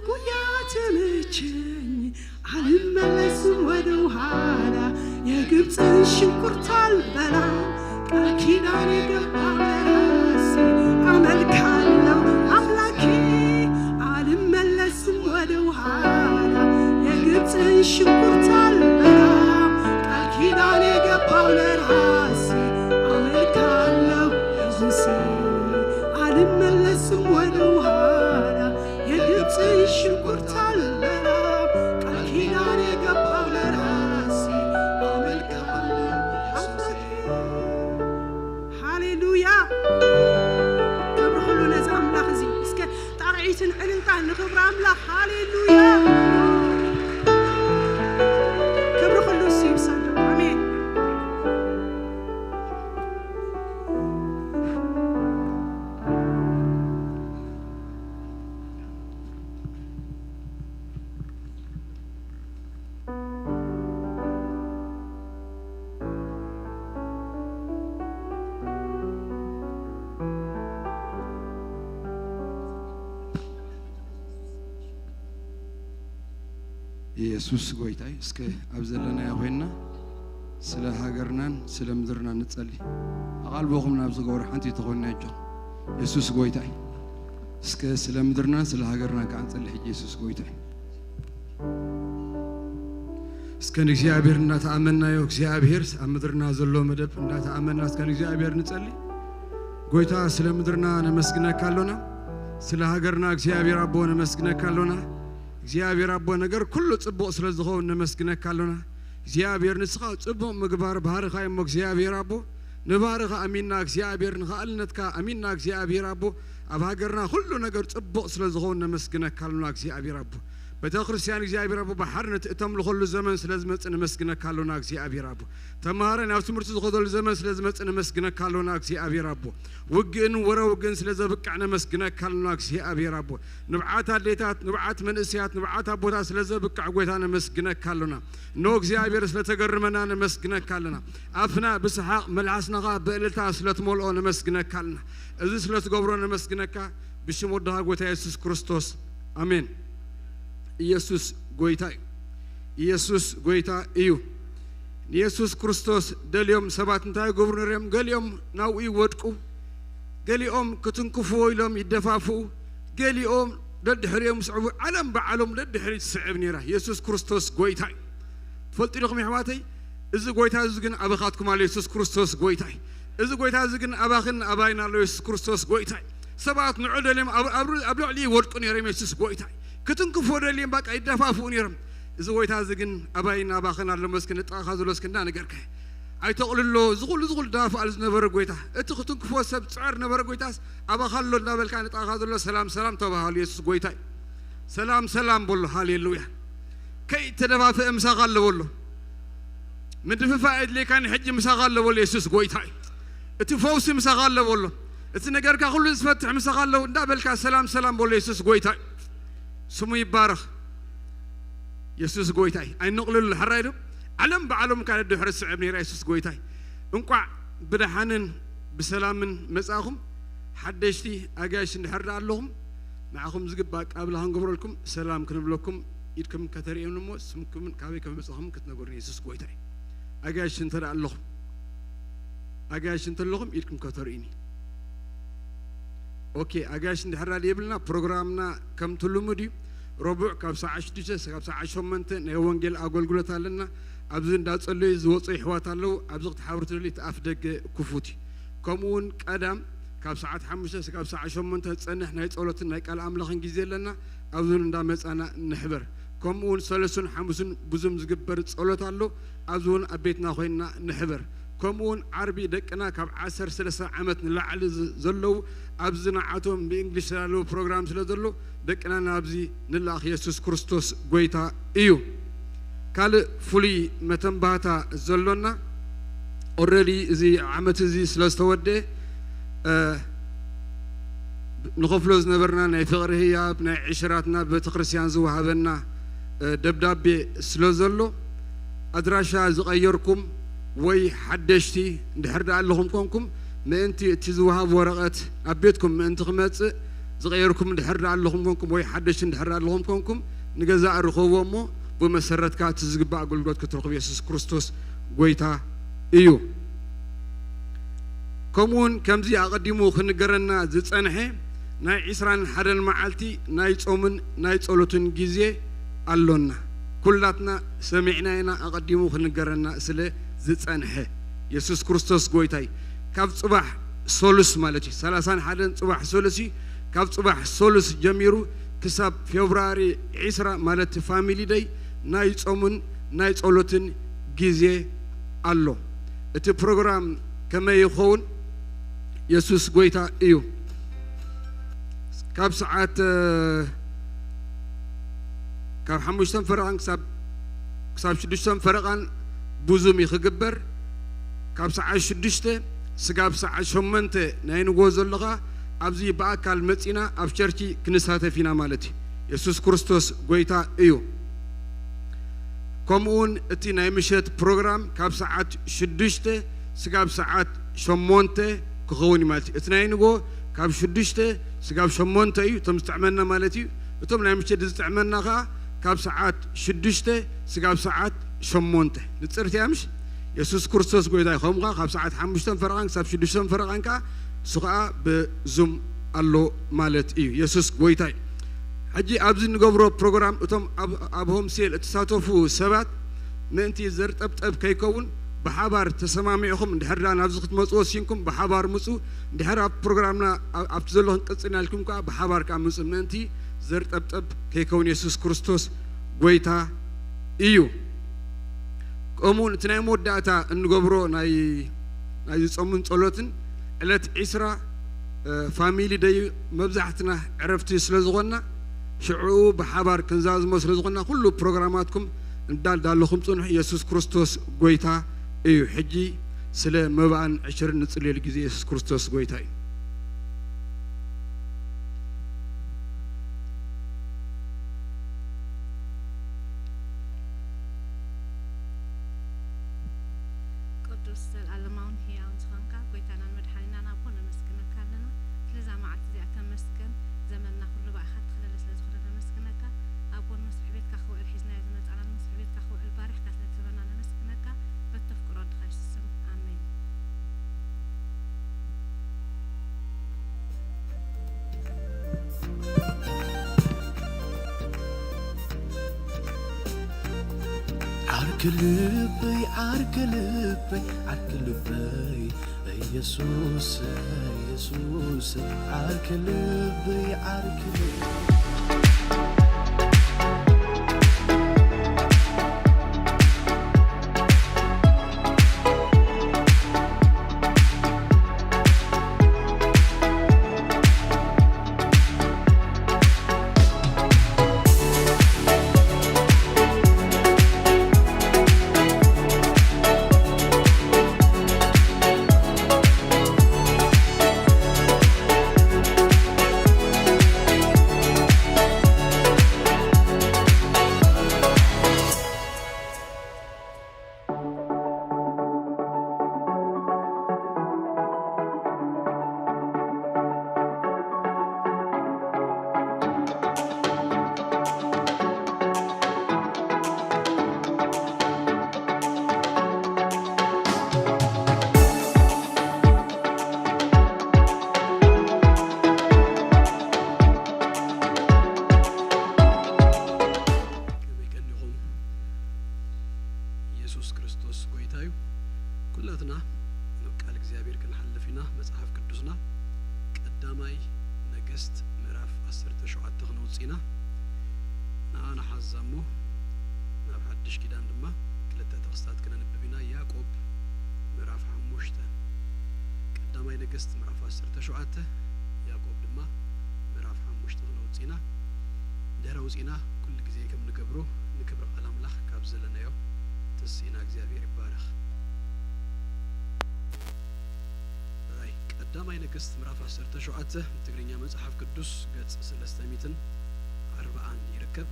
ጉያ ተመቸኝ። አልመለስም ወደ ኋላ፣ የግብፅን ሽንኩርት አልበላም። ቃል ኪዳን የገባው ለራሴ አመልካለሁ አምላኬ። አልመለስም ወደ ኋላ፣ የግብፅን ሽንኩርት አልበላም። ቃል ኪዳን የገባው ለራሴ አመልካለሁ ኢየሱሴ። አልመለስም ወደ ኋላ፣ የግብፅን ሽንኩርት አልበላም። ቃል ኪዳን የገባው ለራሴ አመልካለሁ ኢየሱሴ። ሃሌሉያ! ክብሪ ኩሉ ነዚ ኣምላኽ እዚ። እስከ ጣቕዒትን ዕልልታን ንኽብሪ ኣምላኽ። ሃሌሉያ! ክብሪ ኩሉ እሱ ይውሰዶ። ኣሜን። ኢየሱስ ጎይታ እዩ። እስከ ኣብ ዘለናዮ ኮይንና ስለ ሃገርናን ስለ ምድርናን ንጸሊ። ኣቓልቦኹም ናብ ዝገብሩ ሓንቲ ተኾይና ኣጆኹም። ኢየሱስ ጎይታ እዩ። እስከ ስለ ምድርናን ስለ ሃገርናን ከዓ ንጸሊ ሕጂ። ኢየሱስ ጎይታ እዩ። እስከ ንእግዚኣብሔር እንዳተኣመናዮ፣ እግዚኣብሔር ኣብ ምድርና ዘሎ መደብ እንዳተኣመና እስከ ንእግዚኣብሔር ንጸሊ። ጎይታ ስለ ምድርና ነመስግነካ ኣሎና። ስለ ሃገርና እግዚኣብሔር ኣቦ ነመስግነካ ኣሎና። እግዚኣብሔር ኣቦ ነገር ኩሉ ጽቡቕ ስለ ዝኸውን ነመስግነካ ኣሎና። እግዚኣብሔር ንስኻ ጽቡቕ ምግባር ባህርኻ እሞ እግዚኣብሔር ኣቦ ንባህርኻ ኣሚንና እግዚኣብሔር ንኸኣልነትካ ኣሚንና እግዚኣብሔር ኣቦ ኣብ ሃገርና ኩሉ ነገር ጽቡቕ ስለ ዝኸውን ነመስግነካ ኣሎና እግዚኣብሔር ኣቦ። ቤተ ክርስቲያን እግዚኣብሔር ኣቦ ብሓርነት እተምልኸሉ ዘመን ስለ ዝመጽእ ነመስግነካ ኣሎና እግዚኣብሔር ኣቦ። ተምሃራይ ናብ ትምህርቲ ዝኸደሉ ዘመን ስለ ዝመጽእ ነመስግነካ ኣሎና እግዚኣብሔር ኣቦ። ውግእን ወረ ውግእን ስለ ዘብቅዕ ነመስግነካ ኣሎና እግዚኣብሔር ኣቦ። ንብዓት ኣዴታት፣ ንብዓት መንእሰያት፣ ንብዓት ኣቦታት ስለ ዘብቅዕ ጎይታ ነመስግነካ ኣሎና። እነሆ እግዚኣብሔር ስለ ተገርመና ነመስግነካ ኣለና። ኣፍና ብሰሓቕ መልሓስና ኸኣ ብእልልታ ስለ ትመልኦ ነመስግነካ ኣለና። እዚ ስለ ትገብሮ ነመስግነካ ብሽም ወድኻ ጎይታ የሱስ ክርስቶስ ኣሜን። ኢየሱስ ጎይታ እዩ። ኢየሱስ ጎይታ እዩ። ንየሱስ ክርስቶስ ደልዮም ሰባት እንታይ ይገብሩ ነይሮም? ገሊኦም ናብኡ ይወድቁ፣ ገሊኦም ክትንክፍዎ ኢሎም ይደፋፍኡ፣ ገሊኦም ደድሕሪኦም ይስዕቡ። ዓለም ብዓሎም ደድሕሪት ትስዕብ ነይራ። የሱስ ክርስቶስ ጎይታ እዩ። ትፈልጡ ዲኹም የሕዋተይ? እዚ ጎይታ እዚ ግን ኣባኻትኩም ኣሎ። የሱስ ክርስቶስ ጎይታ እዩ። እዚ ጎይታ እዚ ግን ኣባኽን ኣባይን ኣሎ። የሱስ ክርስቶስ ጎይታ እዩ። ሰባት ንዑ ደልዮም ኣብ፣ ኣብ፣ ኣብ ልዕሊ ይወድቁ ነይሮም። የሱስ ጎይታ እዩ። ክትንክፎ ደልዮም በቃ ይደፋፍኡ ነይሮም። እዚ ጎይታ እዚ ግን ኣባይን ኣባኽን ኣሎ። መስኪ ንጥቓኻ ዘሎ እስኪ እንዳነገርካ ኣይተቕልሎ። እዚ ኩሉ፣ እዚ ኩሉ ዳፋኣል ዝነበረ ጎይታ፣ እቲ ክትንክፎ ሰብ ዝጽዕር ነበረ ጎይታስ ኣባኻ ኣሎ እንዳበልካ ንጥቓኻ ዘሎ ሰላም ሰላም ተባሃሉ። የሱስ ጎይታ እዩ። ሰላም ሰላም በሎ። ሃሌሉያ። ከይተደፋፍአ ምሳኻ ኣሎ በሎ። ምድፍፋእ የድልየካን ሕጂ ምሳኻ ኣሎ በሎ። የሱስ ጎይታ እዩ። እቲ ፈውሲ ምሳኻ ኣሎ በሎ። እቲ ነገርካ ኩሉ ዝፈትሕ ምሳኻ ኣሎ እንዳበልካ ሰላም ሰላም በሎ። የሱስ ጎይታ እዩ። ስሙ ይባረኽ። የሱስ ጎይታ እዩ። ኣይንቕልሉ። ሕራይ ዶ? ዓለም ብዓሎም ካለ ድሕሪ ትስዕብ ነይራ። የሱስ ጎይታ እዩ። እንቋዕ ብደሓንን ብሰላምን መጻእኹም። ሓደሽቲ ኣጋይሽ እንድሕር ደኣ ኣለኹም፣ ንዓኹም ዝግባእ ኣቀባብላ ክንገብረልኩም፣ ሰላም ክንብለኩም፣ ኢድኩም ከተርእዩኒ እሞ ስምኩምን ካበይ ከም መጻኹም ክትነግሩኒ። የሱስ ጎይታ እዩ። ኣጋይሽ እንተ ደኣ ኣለኹም፣ ኣጋይሽ እንተ ኣለኹም ኢድኩም ከተርእዩኒ። ኦኬ፣ ኣጋይሽ እንድሕር ደኣ የብልና፣ ፕሮግራምና ከምቲ ልሙድ እዩ። ረቡዕ ካብ ሰዓት ሽዱሽተ ክሳብ ሰዓት ሸሞንተ ናይ ወንጌል ኣገልግሎት ኣለና። ኣብዚ እንዳጸለዩ ዝወጹ የሕዋት ኣለዉ። ኣብዚ ክትሓብሩ ትደልዩ እቲ ኣፍ ደገ ክፉት እዩ። ከምኡ እውን ቀዳም ካብ ሰዓት ሓሙሽተ ክሳብ ሰዓት ሸሞንተ ዝጸንሕ ናይ ጸሎትን ናይ ቃል ኣምላኽን ግዜ ኣለና። ኣብዚ እውን እንዳመጻና ንሕበር። ከምኡ እውን ሰለስቱን ሓሙስን ብዙም ዝግበር ጸሎት ኣሎ። ኣብዚ እውን ኣብ ቤትና ኮይንና ንሕበር። ከምኡውን ዓርቢ ደቅና ካብ ዓሰርተ ሰለስተ ዓመት ንላዕሊ ዝ-፣ ዘለዉ ኣብዚ ንዓቶም ብእንግሊሽ ዝተዳለወ ፕሮግራም ስለ ዘሎ ደቅና ናብዚ ንልኣኽ። የሱስ ክርስቶስ ጎይታ እዩ። ካልእ ፍሉይ መተንባህታ ዘሎና ኦረዲ እዚ ዓመት እዚ ስለ ዝተወደአ፣ እ፣ ንኸፍሎ ዝነበርና ናይ ፍቕሪ ህያብ ናይ ዕሽራትና ቤተ ክርስቲያን ዝወሃበና፣ እ፣ ደብዳቤ ስለ ዘሎ ኣድራሻ ዝቐየርኩም ወይ ሓደሽቲ እንድሕር ደኣ ኣለኹም ኮንኩም ምእንቲ እቲ ዝወሃብ ወረቐት ኣብ ቤትኩም ምእንቲ ክመጽእ ዝቐየርኩም እንድሕር ደኣ ኣለኹም ኮንኩም ወይ ሓደሽቲ እንድሕር ደኣ ኣለኹም ኮንኩም ንገዛእ ርኸብዎ እሞ ብመሰረትካ እቲ ዝግባእ ኣገልግሎት ክትረኽቡ የሱስ ክርስቶስ ጎይታ እዩ። ከምኡውን ከምዚ ኣቐዲሙ ክንገረና ዝጸንሐ ናይ ዕስራን ሓደን መዓልቲ ናይ ጾምን ናይ ጸሎትን ግዜ ኣሎና። ኩላትና ሰሚዕና ኢና፣ ኣቐዲሙ ክንገረና ስለ ዝጸንሐ። የሱስ ክርስቶስ ጎይታይ። ካብ ጽባሕ ሶሉስ ማለት እዩ፣ ሰላሳን ሓደን ጽባሕ ሶሉስ እዩ። ካብ ጽባሕ ሶሉስ ጀሚሩ ክሳብ ፌብሩዋሪ ዕስራ ማለት ፋሚሊ ደይ ናይ ጾምን ናይ ጸሎትን ግዜ ኣሎ። እቲ ፕሮግራም ከመይ ይኸውን? የሱስ ጎይታ እዩ። ካብ ሰዓት፣ እ፣ ካብ ሓሙሽተን ፈረቓን ክሳብ፣ ክሳብ ሽዱሽተን ፈረቓን ብዙም እዩ ክግበር። ካብ ሰዓት ሽዱሽተ ስጋብ ሰዓት ሸሞንተ ናይ ንግሆ ዘሎ ኸኣ ኣብዚ ብኣካል መጺና ኣብ ቸርች ክንሳተፍ ኢና ማለት እዩ። የሱስ ክርስቶስ ጎይታ እዩ። ከምኡውን እቲ ናይ ምሸት ፕሮግራም ካብ ሰዓት ሽዱሽተ ስጋብ ሰዓት ሸሞንተ ክኸውን እዩ ማለት እዩ። እቲ ናይ ንግሆ ካብ ሽዱሽተ ስጋብ ሸሞንተ እዩ፣ እቶም ዝጥዕመና ማለት እዩ። እቶም ናይ ምሸት ዝጥዕመና ኸኣ ካብ ሰዓት ሽዱሽተ ስጋብ ሰዓት ሸሞንተ። ንጽርቲ እያ ምሽ? የሱስ ክርስቶስ ጎይታ እዩ። ከምኡ ኸኣ ካብ ሰዓት ሓሙሽተን ፈረቓን ክሳብ ሽዱሽተን ፈረቓን ከኣ እሱ ኸኣ ብዙም ኣሎ ማለት እዩ። የሱስ ጎይታ እዩ። ሕጂ ኣብዚ እንገብሮ ፕሮግራም እቶም ኣብ፣ ኣብ ሆም ሴል እትሳተፉ ሰባት ምእንቲ ዘርጠብጠብ ከይከውን ብሓባር ተሰማሚዕኹም እንድሕር ደኣ ናብዚ ክትመጹ ወሲንኩም ብሓባር ምጹ። እንድሕር ኣብ ፕሮግራምና ኣብ፣ ኣብቲ ዘሎ ክንቅጽል ኢልኩም ከኣ ብሓባር ከኣ ምጹ ምእንቲ ዘርጠብጠብ ከይከውን የሱስ ክርስቶስ ጎይታ እዩ። ከምኡውን እቲ ናይ መወዳእታ እንገብሮ ናይ፣ ናይ ጾምን ጸሎትን ዕለት ዕስራ፣ እ፣ ፋሚሊ ደይ መብዛሕትና ዕረፍቲ ስለ ዝኾንና ሽዕኡ ብሓባር ክንዛዝሞ ስለ ዝኾንና ኩሉ ፕሮግራማትኩም እንዳዳለኹም ጽንሑ። የሱስ ክርስቶስ ጎይታ እዩ። ሕጂ ስለ መባእን ዕሽርን ንጽልየሉ ግዜ የሱስ ክርስቶስ ጎይታ እዩ። ቅዱስ፣ ዘለኣለማውን ህያውን ዝኾንካ ጎይታናን መድሓኒናን ኣቦ፣ ነመስግነካ ኣለና። ስለዛ መዓልቲ እዚኣ ተመስገን። ዘመንና ኩሉ ብኣኻ ተኸለለ ስለ ዝኾነ ነመስግነካ። ኣቦ፣ ንመስርሕ ቤትካ ክውዕል ሒዝናዮ ዝመጻና ንመስርሕ ቤትካ ክውዕል ባሪኽካ ስለ ትህበና ነመስግነካ። በተፍቅሮ ወድኻ የሱስ ስም፣ ኣሜን። ዓርኪ ልበይ፣ ዓርኪ ልበይ፣ ዓርኪ ልበይ፣ ኢየሱስ፣ ኢየሱስ፣ ዓርኪ ልበይ፣ ዓርኪ ልበይ። ከመይ ቀኒኹም? ኢየሱስ ክርስቶስ ጎይታ እዩ። ኩላትና ናብ ቃል እግዚኣብሔር ክንሓልፍ ኢና። መጽሓፍ ቅዱስና ቀዳማይ ነገስት ምዕራፍ ዓሰርተ ሸውዓተ ክነውጽእ ኢና። ንዓ ንሓዛ እሞ ናብ ሓድሽ ኪዳን ድማ ክልተ ጥቕስታት ክነንብብ ኢና። ያዕቆብ ምዕራፍ ነገስት ምዕራፍ ዓሰርተ ሸውዓተ፣ ያዕቆብ ድማ ምዕራፍ ሓሙሽተ ክነውጽእ ኢና። ድሕሪ ኣውጺእና ኩሉ ግዜ ከም ንገብሮ ንክብሪ ቃል ኣምላኽ ካብ ዘለናዮ ተስኢና እግዚኣብሔር ይባረኽ። ራይ ቀዳማይ ነገስት ምዕራፍ ዓሰርተ ሸውዓተ ትግርኛ መጽሓፍ ቅዱስ ገጽ ሰለስተ ሚእትን ኣርባዓን ይርከብ።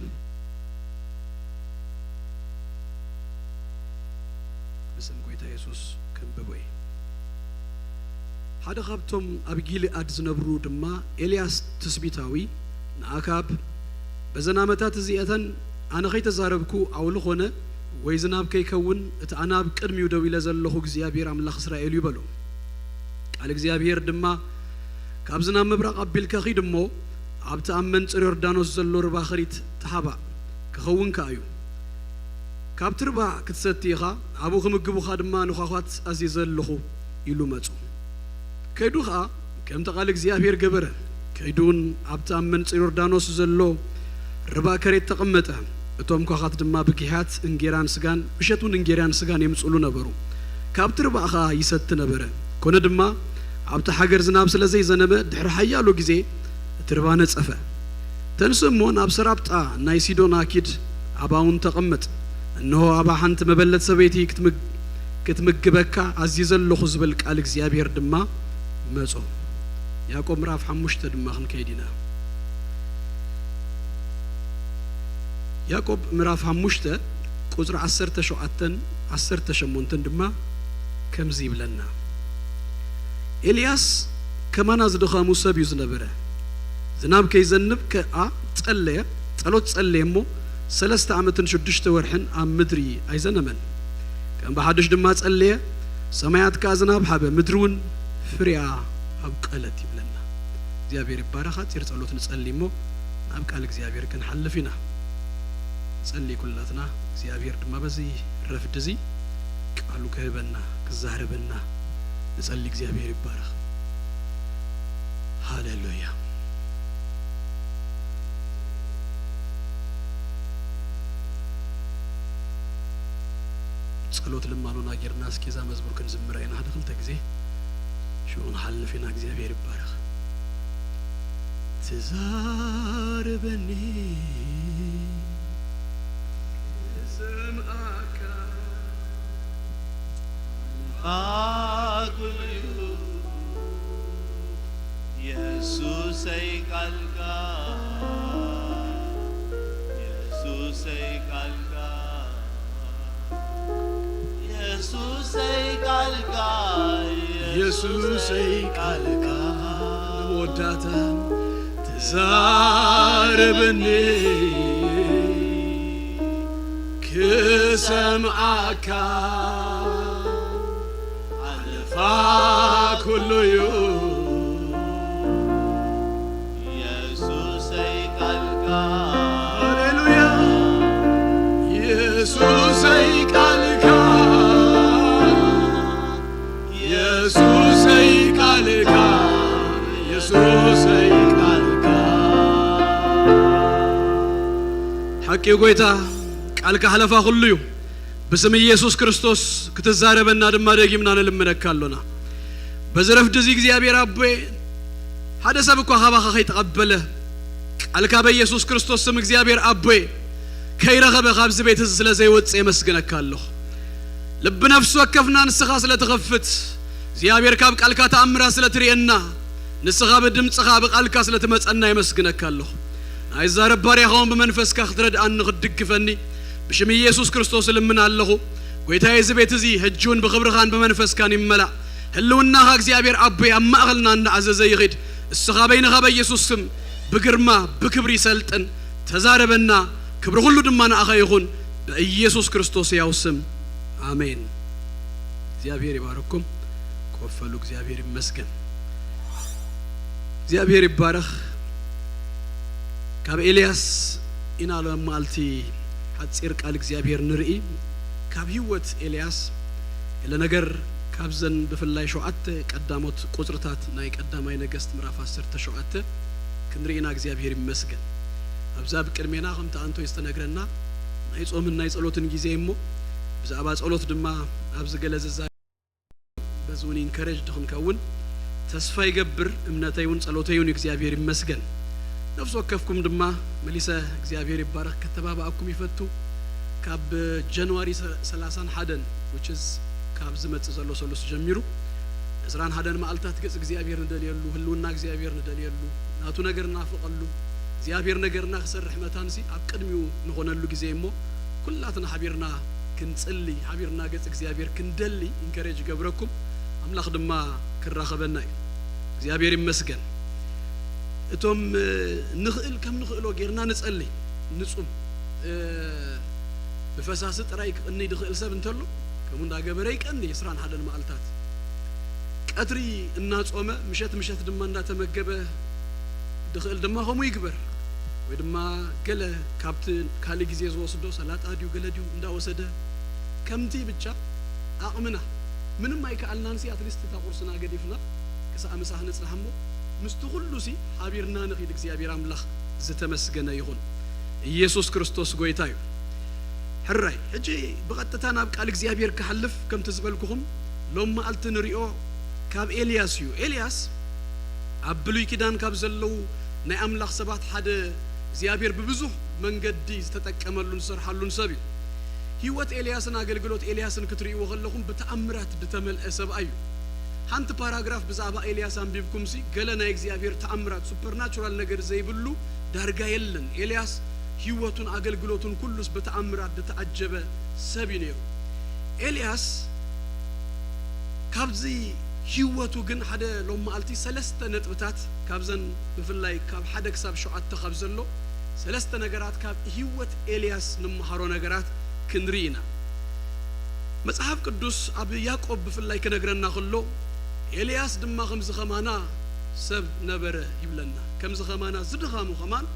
ብስም ጎይታ የሱስ ከንብቦ እየ። ሓደ ካብቶም ኣብ ጊልኣድ ዝነብሩ ድማ ኤልያስ ትስቢታዊ ንኣካብ፣ በዘን ዓመታት እዚኣተን ኣነ ኸይተዛረብኩ ዓውሊ ኾነ ወይ ዝናብ ከይከውን እቲ ኣነ ኣብ ቅድሚኡ ደው ኢለ ዘለኹ እግዚኣብሔር ኣምላኽ እስራኤል እዩ በሎ። ቃል እግዚኣብሔር ድማ ካብዚ ናብ ምብራቕ ኣቢልካ ኺድ እሞ ኣብቲ ኣብ መንጽር ዮርዳኖስ ዘሎ ርባ ኸሪት ተሓባእ፣ ክኸውን ከኣ እዩ። ካብቲ ርባ ክትሰቲ ኢኻ፣ ኣብኡ ክምግቡኻ ድማ ንዃዃት ኣዚዘ ኣለኹ ኢሉ መጹ። ከይዱ ኸኣ ከምቲ ቃል እግዚኣብሔር ገበረ። ከይዱ እውን ኣብቲ ኣብ መንጽር ዮርዳኖስ ዘሎ ርባ ከሬት ተቐመጠ። እቶም ኳዃት ድማ ብጊሕያት እንጌራን ስጋን፣ ምሸት እውን እንጌራን ስጋን የምጽሉ ነበሩ። ካብቲ ርባ ኸኣ ይሰቲ ነበረ። ኮነ ድማ ኣብቲ ሓገር ዝናብ ስለ ዘይዘነበ ድሕሪ ሓያሎ ግዜ እቲ ርባ ነጸፈ። ተንስ እሞ ናብ ሰራብጣ ናይ ሲዶና ኪድ፣ ኣብኣ እውን ተቐመጥ። እንሆ ኣብኣ ሓንቲ መበለት ሰበይቲ ክትምግ-፣ ክትምግበካ ኣዚዘ ኣለኹ ዝብል ቃል እግዚኣብሔር ድማ መጾ። ያዕቆብ ምዕራፍ ሓሙሽተ ድማ ክንከይድ ኢና። ያዕቆብ ምዕራፍ ሓሙሽተ ቁጽሪ ዓሰርተ ሸውዓተን ዓሰርተ ሸሞንተን ድማ ከምዚ ይብለና። ኤልያስ ከማና ዝደኸሙ ሰብ እዩ ዝነበረ። ዝናብ ከይዘንብ ከኣ ጸለየ፣ ጸሎት ጸለየ እሞ ሰለስተ ዓመትን ሽዱሽተ ወርሕን ኣብ ምድሪ ኣይዘነመን። ከም ብሓድሽ ድማ ጸለየ፣ ሰማያት ከኣ ዝናብ ሃበ፣ ምድሪ እውን ፍሬኣ ኣብቀለት ይብለና። እግዚኣብሔር ይባረኽ። ሓጺር ጸሎት ንጸሊ እሞ ናብ ቃል እግዚኣብሔር ክንሓልፍ ኢና። ንጸሊ ኩላትና፣ እግዚኣብሔር ድማ በዚ ረፍዲ እዚ ቃሉ ክህበና፣ ክዛረበና ንጸሊ። እግዚኣብሔር ይባረኽ። ሃሌሉያ። ጸሎት ልማኖና ጌርና እስኪ እዛ መዝሙር ክንዝምራ ኢና ሓደ ክልተ ግዜ። ሽዑ ንሓልፍ ኢና። እግዚኣብሔር ይባረኽ። ትዛረበኒ፣ ክሰምዓካ፣ ኣልፋ ኩሉ እዩ፣ የሱሰይ ቃልካ፣ የሱሰይ ቃልካ። የሱሰይ ቃልካ፣ የሱሰይ ቃልካ፣ ንመወዳእታ ትዛረበኒ፣ ክሰምዓካ፣ ኣልፋ ኩሉ እዩ። የሱሰይ ቃልካ። ሃሌሉያ። የሱሰይ ቃልካ፣ የሱሰይ ቃልካ፣ የሱሰይ ቃልካ። ሓቂ እዩ ጎይታ፣ ቃልካ ሓለፋ ኩሉ እዩ። ብስም ኢየሱስ ክርስቶስ ክትዛረበና ድማ ደጊምና ንልምነካ ኣሎና። በዚ ረፍዲ እዚ እግዚኣብሔር ኣቦየ፣ ሓደ ሰብ እኳ ካባኻ ከይተቐበለ፣ ቃልካ በኢየሱስ ክርስቶስ ስም እግዚኣብሔር ኣቦየ ከይረኸበ ካብዚ ቤት እዚ ስለ ዘይወጽእ የመስግነካ ኣለኹ። ልቢ ነፍሲ ወከፍና ንስኻ ስለ ትኸፍት፣ እግዚኣብሔር ካብ ቃልካ ተኣምራት ስለ ትርእየና፣ ንስኻ ብድምጽኻ ብቃልካ ስለ ትመጸና የመስግነካ ኣለኹ። ናይ ዛረብ ባርያኻ እውን ብመንፈስካ ክትረድኣኒ ክትድግፈኒ ብሽም ኢየሱስ ክርስቶስ እልምን ኣለኹ። ጎይታየ፣ እዚ ቤት እዚ ሕጂ እውን ብኽብርኻን ብመንፈስካን ይመላእ። ህልውናኻ እግዚኣብሔር ኣቦይ ኣብ ማእኸልና እናኣዘዘ ይኺድ። እስኻ በይንኻ በኢየሱስ ስም ብግርማ ብክብሪ ሰልጥን፣ ተዛረበና። ክብሪ ኩሉ ድማ ንኣኻ ይኹን፣ በኢየሱስ ክርስቶስ ሕያው ስም ኣሜን። እግዚኣብሔር ይባርኩም። ኮፍ በሉ። እግዚኣብሔር ይመስገን። እግዚኣብሔር ይባረኽ። ካብ ኤልያስ ኢና ሎም መዓልቲ ሓጺር ቃል እግዚኣብሔር ንርኢ። ካብ ህይወት ኤልያስ ገለ ነገር ካብዘን ብፍላይ ሸውዓተ ቀዳሞት ቁጽርታት ናይ ቀዳማይ ነገስት ምዕራፍ ዓሰርተ ሸውዓተ ክንርኢ ኢና። እግዚኣብሔር ይመስገን። ኣብዚ ኣብ ቅድሜና ከምቲ ኣንቶይ ዝተነግረና ናይ ጾምን ናይ ጸሎትን ግዜ እሞ ብዛዕባ ጸሎት ድማ ኣብዚ ገለ ዝዛ-፣ በዚ እውን ኢንከረጅድ ክንከውን ተስፋ ይገብር፣ እምነተይ እውን ጸሎተይ እውን እዩ። እግዚኣብሔር ይመስገን። ነፍሲ ወከፍኩም ድማ መሊሰ እግዚኣብሔር ይባረኽ ከተባብኣኩም ይፈቱ። ካብ ጀንዋሪ ሰ- ሰላሳን ሓደን፣ which is ካብ ዝመጽእ ዘሎ ሰሉስ ጀሚሩ፣ ዕስራን ሓደን መዓልታት ገጽ እግዚኣብሔር ንደልየሉ፣ ህልውና እግዚኣብሔር ንደልየሉ፣ ናቱ ነገር እናፍቐሉ፣ እግዚኣብሔር ነገርና ክሰርሕ መታንሲ ኣብ ቅድሚኡ ንኾነሉ ግዜ እሞ፣ ኩላትና ሓቢርና ክንጽሊ፣ ሓቢርና ገጽ እግዚኣብሔር ክንደሊ ኢንከሬጅ ይገብረኩም። ኣምላኽ ድማ ክራኸበና እዩ። እግዚኣብሔር ይመስገን። እቶም ንኽእል ከም ንኽእሎ ጌርና ንጸሊ፣ ንጹም። ብፈሳሲ ጥራይ ክቕኒ ድኽእል ሰብ እንተሎ፣ ከምኡ እንዳገበረ ይቀኒ ዕስራን ሓደን መዓልታት። ቀትሪ እናጾመ፣ ምሸት ምሸት ድማ እንዳተመገበ ድኽእል ድማ ከምኡ ይግበር። ወይ ድማ ገለ ካብቲ ካልእ ግዜ ዝወስዶ ሰላጣ ድዩ ገለ ድዩ እንዳወሰደ፣ ከምቲ ብቻ ዓቕምና፣ ምንም ኣይከኣልናንሲ፣ ኣትሊስት እታ ቁርስና ገዲፍና ክሳዕ ምሳሕ ንጽናሕ እሞ፣ ምስቲ ኩሉሲ ሓቢርና ንኺድ። እግዚኣብሔር ኣምላኽ ዝተመስገነ ይኹን። ኢየሱስ ክርስቶስ ጎይታ እዩ። ሕራይ፣ ሕጂ ብቐጥታ ናብ ቃል እግዚኣብሔር ክሓልፍ፣ ከምቲ ዝበልኩኹም፣ ሎም መዓልቲ ንሪኦ ካብ ኤልያስ እዩ። ኤልያስ ኣብ ብሉይ ኪዳን ካብ ዘለዉ ናይ ኣምላኽ ሰባት ሓደ፣ እግዚኣብሔር ብብዙሕ መንገዲ ዝተጠቀመሉን ዝሰርሓሉን ሰብ እዩ። ህይወት ኤልያስን ኣገልግሎት ኤልያስን ክትርእይዎ ከለኹም ብተኣምራት ዝተመልአ ሰብኣይ እዩ። ሓንቲ ፓራግራፍ ብዛዕባ ኤልያስ ኣንቢብኩምሲ፣ ገለ ናይ እግዚኣብሔር ተኣምራት፣ ሱፐርናቹራል ነገር ዘይብሉ ዳርጋ የለን። ኤልያስ ህይወቱን ኣገልግሎቱን ኩሉስ ብተኣምራት ዝተዓጀበ ሰብ እዩ ነይሩ። ኤልያስ ካብዚ ህይወቱ ግን ሓደ ሎም መዓልቲ ሰለስተ ነጥብታት ካብዘን፣ ብፍላይ ካብ ሓደ ክሳብ ሸውዓተ ካብ ዘሎ ሰለስተ ነገራት ካብ ህይወት ኤልያስ ንመሃሮ ነገራት ክንርኢ ኢና። መጽሓፍ ቅዱስ ኣብ ያዕቆብ ብፍላይ ክነግረና ከሎ፣ ኤልያስ ድማ ከምዚ ኸማና ሰብ ነበረ ይብለና። ከምዚ ኸማና ዝድኻሙ ኸማን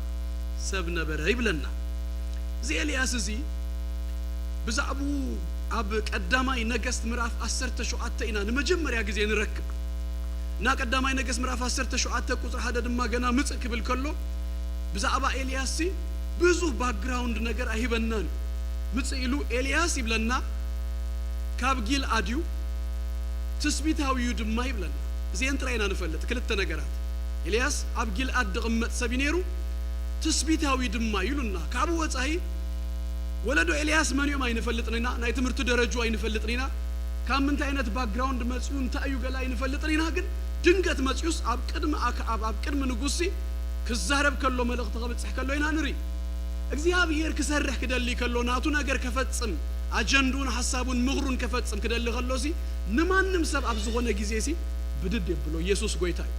ሰብ ነበረ ይብለና። እዚ ኤልያስ እዚ ብዛዕባኡ ኣብ ቀዳማይ ነገስት ምዕራፍ ዓሰርተ ሸውዓተ ኢና ንመጀመርያ ግዜ ንረክብ። እና ቀዳማይ ነገስት ምዕራፍ ዓሰርተ ሸውዓተ ቁጽሪ ሓደ ድማ ገና ምጽእ ክብል ከሎ፣ ብዛዕባ ኤልያስ ሲ ብዙህ ባክግራውንድ ነገር ኣይህበናን እዩ። ምጽእ ኢሉ ኤልያስ ይብለና፣ ካብ ጊልኣድ እዩ፣ ትስቢታዊ እዩ ድማ ይብለና። እዚአን ጥራይ ኢና ንፈልጥ፣ ክልተ ነገራት። ኤልያስ ኣብ ጊልኣድ ዝቕመጥ ሰብ እዩ ነይሩ፣ ትስቢታዊ ድማ እዩ ኢሉና። ካብኡ ወጻኢ ወለዶ ኤልያስ መን እዮም ኣይንፈልጥን ኢና፣ ናይ ትምህርቲ ደረጅኡ ኣይንፈልጥን ኢና፣ ካብ ምንታይ ዓይነት ባክግራውንድ መጺኡ እንታይ እዩ ገለ ኣይንፈልጥን ኢና። ግን ድንገት መጺኡስ ኣብ ቅድሚ ኣክዓብ፣ ኣብ ቅድሚ ንጉሲ ክዛረብ ከሎ፣ መልእኽቲ ከብጽሕ ከሎ ኢና ንርኢ። እግዚኣብሔር ክሰርሕ ክደሊ ከሎ፣ ናቱ ነገር ከፈጽም፣ ኣጀንድኡን ሓሳቡን ምኽሩን ከፈጽም ክደሊ ከሎሲ፣ ንማንም ሰብ ኣብ ዝኾነ ግዜሲ ብድድ የብሎ። ኢየሱስ ጎይታ እዩ።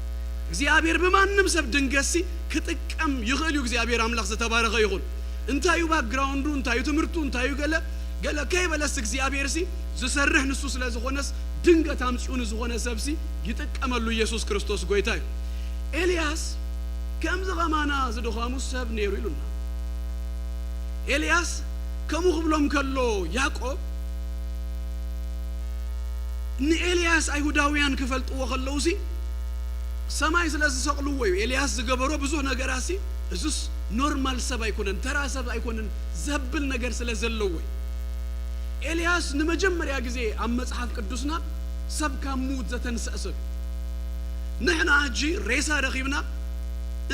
እግዚኣብሔር ብማንም ሰብ ድንገትሲ ክጥቀም ይኽእል እዩ። እግዚኣብሔር ኣምላኽ ዝተባረኸ ይኹን። እንታይ እዩ ባክግራውንዱ፣ እንታይ እዩ ትምህርቱ፣ እንታይ እዩ ገለ ገለ ከይበለስ፣ እግዚኣብሔርሲ ዝሰርሕ ንሱ ስለ ዝኾነስ፣ ድንገት ኣምጺኡ ንዝኾነ ሰብሲ ይጥቀመሉ። ኢየሱስ ክርስቶስ ጎይታ እዩ። ኤልያስ ከምዚ ኸማና ዝድኻሙ ሰብ ነይሩ ኢሉና። ኤልያስ ከምኡ ክብሎም ከሎ፣ ያዕቆብ ንኤልያስ ኣይሁዳውያን ክፈልጥዎ ከለውሲ፣ ሰማይ ስለ ዝሰቕልዎ እዩ። ኤልያስ ዝገበሮ ብዙህ ነገራሲ፣ እዙስ ኖርማል ሰብ ኣይኮነን፣ ተራ ሰብ ኣይኮነን ዘብል ነገር ስለ ዘለዎ እዩ። ኤልያስ ንመጀመርያ ግዜ ኣብ መጽሓፍ ቅዱስና ሰብ ካብ ምዉት ዘተንስአ ሰብ እዩ። ንሕና ሕጂ ሬሳ ረኺብና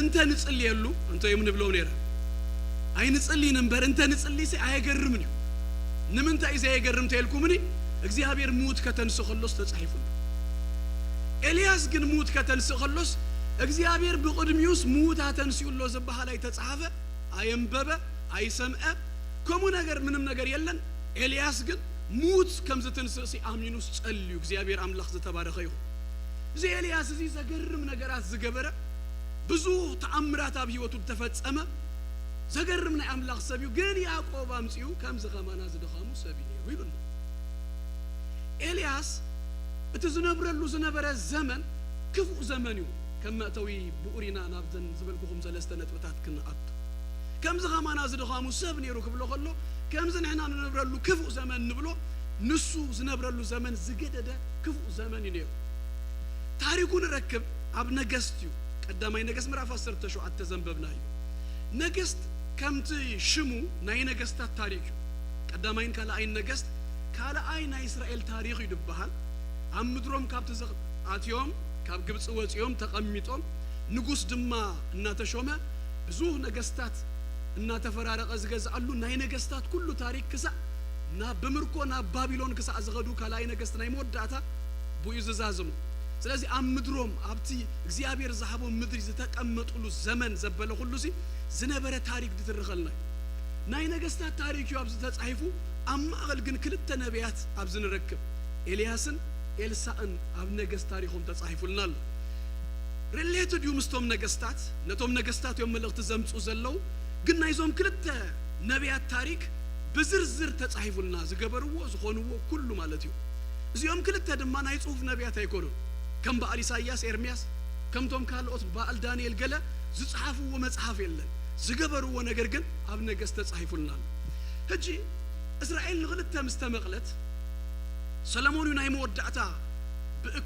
እንተ ንጽልየሉ፣ እንተ እዮም ንብሎም ነይረ። ኣይንጽልይን እምበር፣ እንተ ንጽልይሲ ኣየገርምን እዩ። ንምንታይ እዩ ዘየገርም ተይልኩምኒ? እግዚኣብሔር ምዉት ከተንስእ ከሎስ ተጻሒፉ ኣሎ። ኤልያስ ግን ምዉት ከተንስእ ከሎስ፣ እግዚኣብሔር ብቕድሚኡስ ምዉት ኣተንሲኡ ኣሎ ዝበሃል ኣይተጻሓፈ፣ ኣየንበበ፣ ኣይሰምዐ፣ ከምኡ ነገር ምንም ነገር የለን። ኤልያስ ግን ምዉት ከም ዝትንስእሲ ኣሚኑስ ጸልዩ። እግዚኣብሔር ኣምላኽ ዝተባረኸ ይኹን። እዚ ኤልያስ እዚ ዘገርም ነገራት ዝገበረ፣ ብዙ ተኣምራት ኣብ ህይወቱ ዝተፈጸመ፣ ዘገርም ናይ ኣምላኽ ሰብ እዩ። ግን ያዕቆብ ኣምጺኡ ከምዚ ኸማና ዝደኸሙ ሰብ እዩ ነይሩ ኢሉና። ኤልያስ እቲ ዝነብረሉ ዝነበረ ዘመን ክፉእ ዘመን እዩ። ከም መእተዊ ብኡር ኢና ናብዘን ዝበልኩኹም ሰለስተ ነጥብታት ክንኣቱ። ከምዚ ኸማና ዝደኸሙ ሰብ ነይሩ ክብሎ ከሎ፣ ከምዚ ንሕና ንነብረሉ ክፉእ ዘመን ንብሎ፣ ንሱ ዝነብረሉ ዘመን ዝገደደ ክፉእ ዘመን እዩ ነይሩ። ታሪኩ ንረክብ ኣብ ነገስት እዩ። ቀዳማይ ነገስት ምዕራፍ ዓሰርተ ሸውዓተ ዘንበብና እዩ። ነገስት ከምቲ ሽሙ ናይ ነገስታት ታሪክ እዩ። ቀዳማይን ካልኣይን ነገስት ካልኣይ ናይ እስራኤል ታሪክ እዩ ዝበሃል። ኣብ ምድሮም ካብቲ ዘቕ-፣ ኣትዮም ካብ ግብፂ ወፂኦም ተቐሚጦም፣ ንጉስ ድማ እናተሾመ፣ ብዙህ ነገስታት እናተፈራረቐ ዝገዝኣሉ ናይ ነገስታት ኩሉ ታሪክ ክሳዕ ናብ፣ ብምርኮ ናብ ባቢሎን ክሳዕ ዝኸዱ ካልኣይ ነገስት ናይ መወዳእታ ብኡ ዝዛዝሙ። ስለዚ ኣብ ምድሮም፣ ኣብቲ እግዚኣብሔር ዝሃቦም ምድሪ ዝተቐመጡሉ ዘመን ዘበለ ኩሉ ሲ ዝነበረ ታሪክ ድትርኸልና እዩ። ናይ ነገስታት ታሪክ እዩ ኣብዚ ተጻሒፉ። ኣብ ማእኸል ግን ክልተ ነቢያት ኣብዚ ንረክብ፣ ኤልያስን ኤልሳእን ኣብ ነገስት ታሪኾም ተጻሒፉልና ኣሎ። ሪሌትድ እዩ ምስቶም ነገስታት፣ ነቶም ነገስታት እዮም መልእኽቲ ዘምጹ ዘለዉ። ግን ናይዞም ክልተ ነቢያት ታሪክ ብዝርዝር ተጻሒፉልና፣ ዝገበርዎ፣ ዝኾንዎ ኩሉ ማለት እዩ። እዚኦም ክልተ ድማ ናይ ጽሑፍ ነቢያት ኣይኮኑን። ከም በዓል ኢሳይያስ፣ ኤርምያስ፣ ከምቶም ካልኦት በዓል ዳንኤል ገለ ዝጸሓፍዎ መጽሓፍ የለን። ዝገበርዎ ነገር ግን ኣብ ነገስት ተጻሒፉልና ኣሎ። ሕጂ እስራኤል ንኽልተ ምስ ተመቕለት፣ ሰለሞን እዩ ናይ መወዳእታ ብእ-፣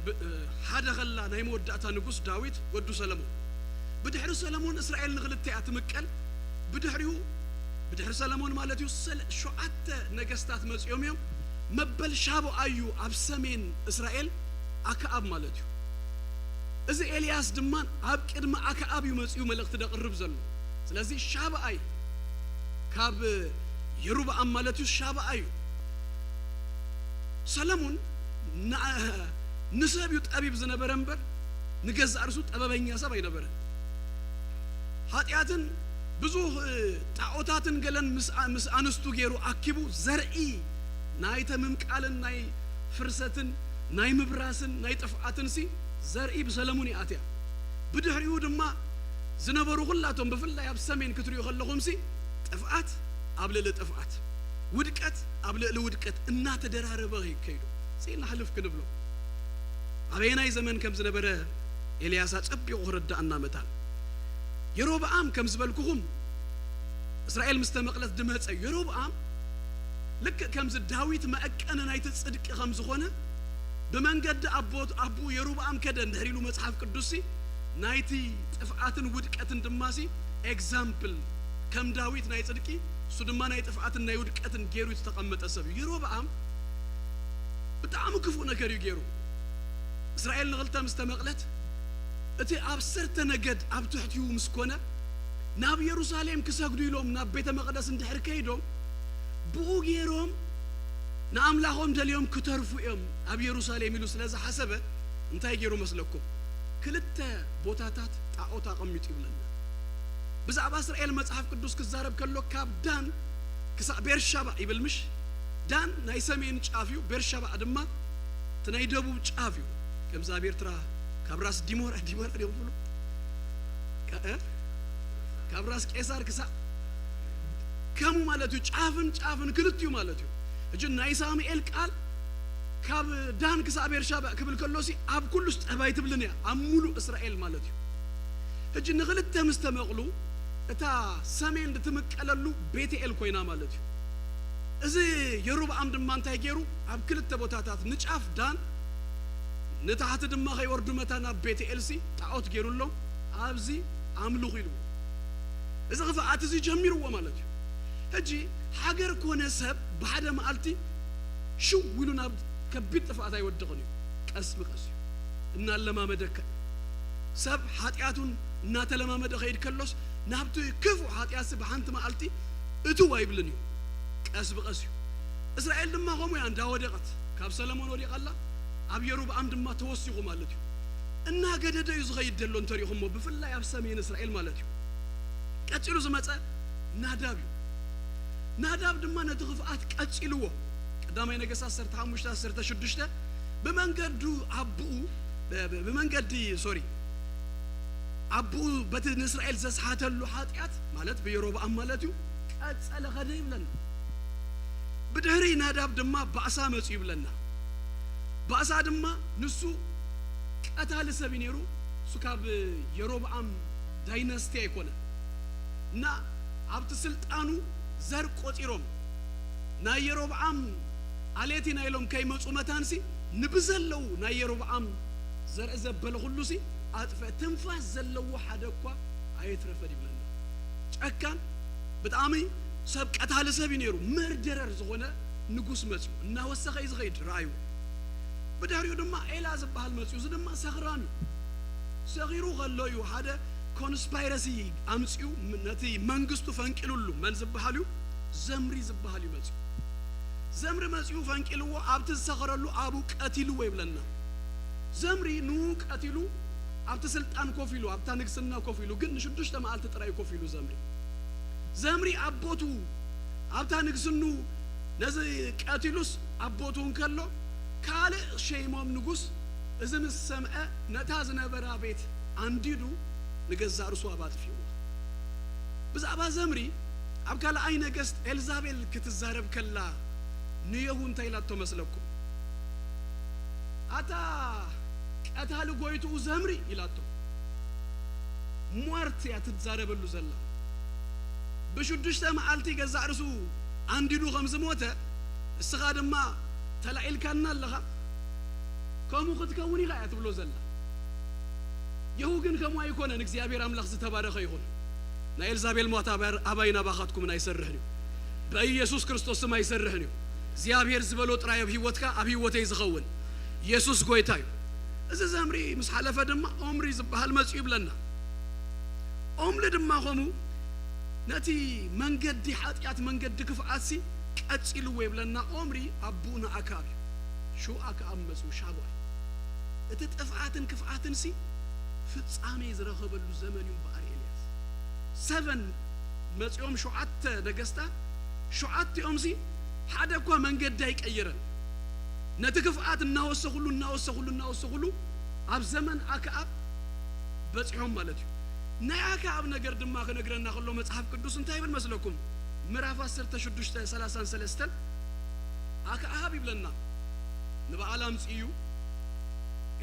ብእ-፣ ሓደ ኸላ ናይ መወዳእታ ንጉስ ዳዊት ወዱ ሰለሞን። ብድሕሪ ሰለሞን እስራኤል ንኽልተ እያ ትምቀል። ብድሕሪኡ፣ ብድሕሪ ሰለሞን ማለት እዩ፣ ሰለ-፣ ሸውዓተ ነገስታት መጺኦም እዮም። መበል ሻብኣይ እዩ ኣብ ሰሜን እስራኤል ኣክኣብ ማለት እዩ። እዚ ኤልያስ ድማ ኣብ ቅድሚ ኣክኣብ እዩ መጺኡ መልእኽቲ ደቕርብ ዘሎ። ስለዚ ሻብኣይ ካብ የሩብኣም ማለት እዩ፣ ሻብኣይ እዩ። ሰለሙን ን-፣ ንሰብ እዩ ጠቢብ ዝነበረ እምበር ንገዛእ ርእሱ ጠበበኛ ሰብ ኣይነበረን። ኃጢአትን ብዙህ ጣዖታትን ገለን ምስ፣ ምስ ኣንስቱ ገይሩ ኣኪቡ ዘርኢ ናይተ ምምቃልን ናይ ፍርሰትን ናይ ምብራስን ናይ ጥፍኣትን ሲ ዘርኢ ብሰለሙን ይኣትያ። ብድሕሪኡ ድማ ዝነበሩ ኩላቶም ብፍላይ ኣብ ሰሜን ክትሪኡ ከለኹም ሲ ጥፍኣት ኣብ ልዕሊ ጥፍኣት፣ ውድቀት ኣብ ልዕሊ ውድቀት እናተደራረበ ይከይዱ። ሲ ንሕልፍ ክንብሎ ኣበየናይ ዘመን ከም ዝነበረ ኤልያስ ኣጸቢቑ ክርዳእና መታን። የሮብዓም ከም ዝበልኩኹም እስራኤል ምስ ተመቕለት ድመጸ የሮብዓም ልክእ ከምዚ ዳዊት መዐቀኒ ናይቲ ጽድቂ ከም ዝኾነ ብመንገዲ ኣቦት-፣ ኣቦኡ የሮብዓም ከደ እንድሕር ኢሉ መጽሓፍ ቅዱስሲ ናይቲ ጥፍኣትን ውድቀትን ድማሲ ኤግዛምፕል ከም ዳዊት ናይ ጽድቂ እሱ ድማ ናይ ጥፍኣትን ናይ ውድቀትን ገይሩ ዝተቐመጠ ሰብ እዩ። የሮብዓም ብጣዕሚ ክፉእ ነገር እዩ ገይሩ። እስራኤል ንኽልተ ምስ ተመቕለት እቲ ዓሰርተ ነገድ ኣብ ትሕቲኡ ምስ ኮነ ናብ የሩሳሌም ክሰግዱ ኢሎም ናብ ቤተ መቕደስ እንድሕር ከይዶም ብኡ ገይሮም ንኣምላኾም ደልዮም ክተርፉ እዮም ኣብ የሩሳሌም ኢሉ ስለ ዝሓሰበ እንታይ ገይሩ መስለኩም? ክልተ ቦታታት ጣዖት ኣቐሚጡ ይብለና። ብዛዕባ እስራኤል መጽሓፍ ቅዱስ ክዛረብ ከሎ ካብ ዳን ክሳዕ ቤርሻባ ይብል ምሽ? ዳን ናይ ሰሜን ጫፍ እዩ፣ ቤርሻባ ድማ እቲ ናይ ደቡብ ጫፍ እዩ። ከምዚ ኣብ ኤርትራ ካብ ራስ ዲሞራ፣ ዲሞራ ድዮም ዝብሉ? ከ-፣ እ? ካብ ራስ ቄሳር ክሳዕ ከምኡ ማለት እዩ። ጫፍን ጫፍን ክልቲኡ ማለት እዩ። ሕጂ ናይ ሳሙኤል ቃል ካብ ዳን ክሳዕ ቤርሻባ ክብል ከሎሲ ኣብ ኩሉስ ጠባይ ትብልን እያ፣ ኣብ ሙሉእ እስራኤል ማለት እዩ። ሕጂ ንኽልተ ምስ ተመቕሉ እታ ሰሜን ትምቀለሉ ቤትኤል ኮይና ማለት እዩ። እዚ የሮብዓም ድማ እንታይ ገይሩ? ኣብ ክልተ ቦታታት ንጫፍ ዳን ንታሕቲ ድማ ከይወርዱ መታን ኣብ ቤትኤልሲ ጣዖት ገይሩሎም ኣብዚ ኣምልኹ ኢሉ። እዚ ክፍኣት እዚ ጀሚርዎ ማለት እዩ። ሕጂ ሃገር ኮነ ሰብ ብሓደ መዓልቲ ሽው ኢሉ ናብ ከቢድ ጥፍኣት ኣይወድቕን እዩ። ቀስ ብቐስ እዩ እናለማመደካ። ሰብ ሓጢኣቱን እናተለማመደ ከይድ ከሎስ ናብቲ ክፉእ ሓጢኣትሲ ብሓንቲ መዓልቲ እትው ኣይብልን እዩ። ቀስ ብቐስ እዩ። እስራኤል ድማ ከምኡ እያ እንዳወደቐት፣ ካብ ሰለሞን ወዲቓ ኣላ፣ ኣብ የሮብዓም ድማ ተወሲኹ ማለት እዩ። እናገደደ እዩ ዝኸይድ ዘሎ እንተሪእኹሞ፣ ብፍላይ ኣብ ሰሜን እስራኤል ማለት እዩ። ቀጺሉ ዝመጸ ናዳብ እዩ። ናዳብ ድማ ነቲ ክፍኣት ቀጺልዎ። ቀዳማይ ነገስት ዓሰርተ ሓሙሽተ ዓሰርተ ሽዱሽተ ብመንገዱ ኣቦኡ፣ ብ-፣ ብ-፣ ብመንገዲ፣ ሶሪ፣ ኣቦኡ በቲ ንእስራኤል ዘስሓተሉ ሓጢኣት ማለት ብየሮብዓም ማለት እዩ፣ ቀጸለ ኸደ ይብለና። ብድሕሪ ናዳብ ድማ ባእሳ መጺኡ ይብለና። ባእሳ ድማ ንሱ ቀታሊ ሰብ እዩ ነይሩ። እሱ ካብ የሮብዓም ዳይነስቲ ኣይኮነ እና ኣብቲ ስልጣኑ ዘር ቆጺሮም ናይ የሮብዓም ዓሌት ኢና ኢሎም ከይመጹ መታንሲ ንብዘለዉ ናይ የሮብዓም ዘርኢ ዘበለ ኩሉሲ ኣጥፍአ። ትንፋስ ዘለዎ ሓደ እኳ ኣየትረፈን ይብለና። ጨካን፣ ብጣዕሚ ሰብ ቀታሊ ሰብ እዩ ነይሩ። መርደረር ዝኾነ ንጉስ መጽዩ እናወሰኸ እዩ ዝኸይድ። ረኣዩ። ብድሕሪኡ ድማ ኤላ ዝበሃል መፅኡ። እዚ ድማ ሰኽራም እዩ። ሰኺሩ ከሎ እዩ ሓደ ኮንስፓይረሲ ኣምፅኡ፣ ነቲ መንግስቱ ፈንቂሉሉ። መን ዝበሃል እዩ? ዘምሪ ዝበሃል እዩ መፅኡ። ዘምሪ መፅኡ ፈንቂልዎ፣ ኣብቲ ዝሰኸረሉ ኣብኡ ቀቲልዎ ይብለና። ዘምሪ ንኡ ቀቲሉ ኣብቲ ስልጣን ኮፍ ኢሉ፣ ኣብታ ንግስና ኮፍ ኢሉ፣ ግን ንሽዱሽተ መዓልቲ ጥራይ ኮፍ ኢሉ ዘምሪ። ዘምሪ ኣብ ቦቱ ኣብታ ንግስኑ ነዚ ቀቲሉስ ኣብ ቦቱ እንከሎ፣ ካልእ ሸይሞም ንጉስ እዚ ምስ ሰምዐ፣ ነታ ዝነበራ ቤት ኣንዲዱ ንገዛእ ርእሱ ኣብ ኣጥፊእዋ። ብዛዕባ ዘምሪ ኣብ ካልኣይ ነገስት ኤልዛቤል ክትዛረብ ከላ ንየሁ እንታይ ኢላቶ መስለኩም? ኣታ ቀታሊ ጎይትኡ ዘምሪ ኢላቶ። ሟርት እያ ትዛረበሉ ዘላ። ብሽዱሽተ መዓልቲ ገዛእ ርእሱ ኣንዲዱ ከም ዝሞተ፣ እስኻ ድማ ተላዒልካና ኣለኻ፣ ከምኡ ክትከውን ኢኻ እያ ትብሎ ዘላ። የሁ ግን ከምኡ ኣይኮነን። እግዚኣብሔር ኣምላኽ ዝተባረኸ ይኹን። ናይ ኤልዛቤል ሟርት ኣባይ ናባኻትኩምን ኣይሰርሕን እዩ። በኢየሱስ ክርስቶስ ስም ኣይሰርሕን እዩ። እግዚኣብሔር ዝበሎ ጥራይ ኣብ ህይወትካ፣ ኣብ ህይወተይ ዝኸውን። ኢየሱስ ጎይታ እዩ። እዚ ዘምሪ ምስ ሓለፈ ድማ ኦምሪ ዝበሃል መፅኡ ይብለና። ኦምሪ ድማ ኸሙ ነቲ መንገዲ ሓጢኣት፣ መንገዲ ክፍኣትሲ ቀፂልዎ ይብለና። ኦምሪ ኣቡኡ ንኣክኣብ እዩ። ሽኡ ኣክኣብ መፅኡ ሻብኣይ። እቲ ጥፍኣትን ክፍኣትንሲ ፍጻሜ ዝረኸበሉ ዘመን እዩ እምበኣር ኤልያስ። ሰቨን መፂኦም ሸውዓተ ነገስታት፣ ሸውዓቲኦምሲ ሓደ እኳ መንገዲ ኣይቀየረን። ነቲ ክፍኣት እናወሰኹሉ፣ እናወሰኹሉ፣ እናወሰኹሉ ኣብ ዘመን ኣክኣብ በፂሖም ማለት እዩ። ናይ ኣክኣብ ነገር ድማ ክነግረና ከሎ መጽሓፍ ቅዱስ እንታይ ይብል መስለኩም? ምዕራፍ ዓሰርተ ሽዱሽተ ሰላሳን ሰለስተን ኣክኣብ ይብለና። ንበኣል ኣምጽኡ።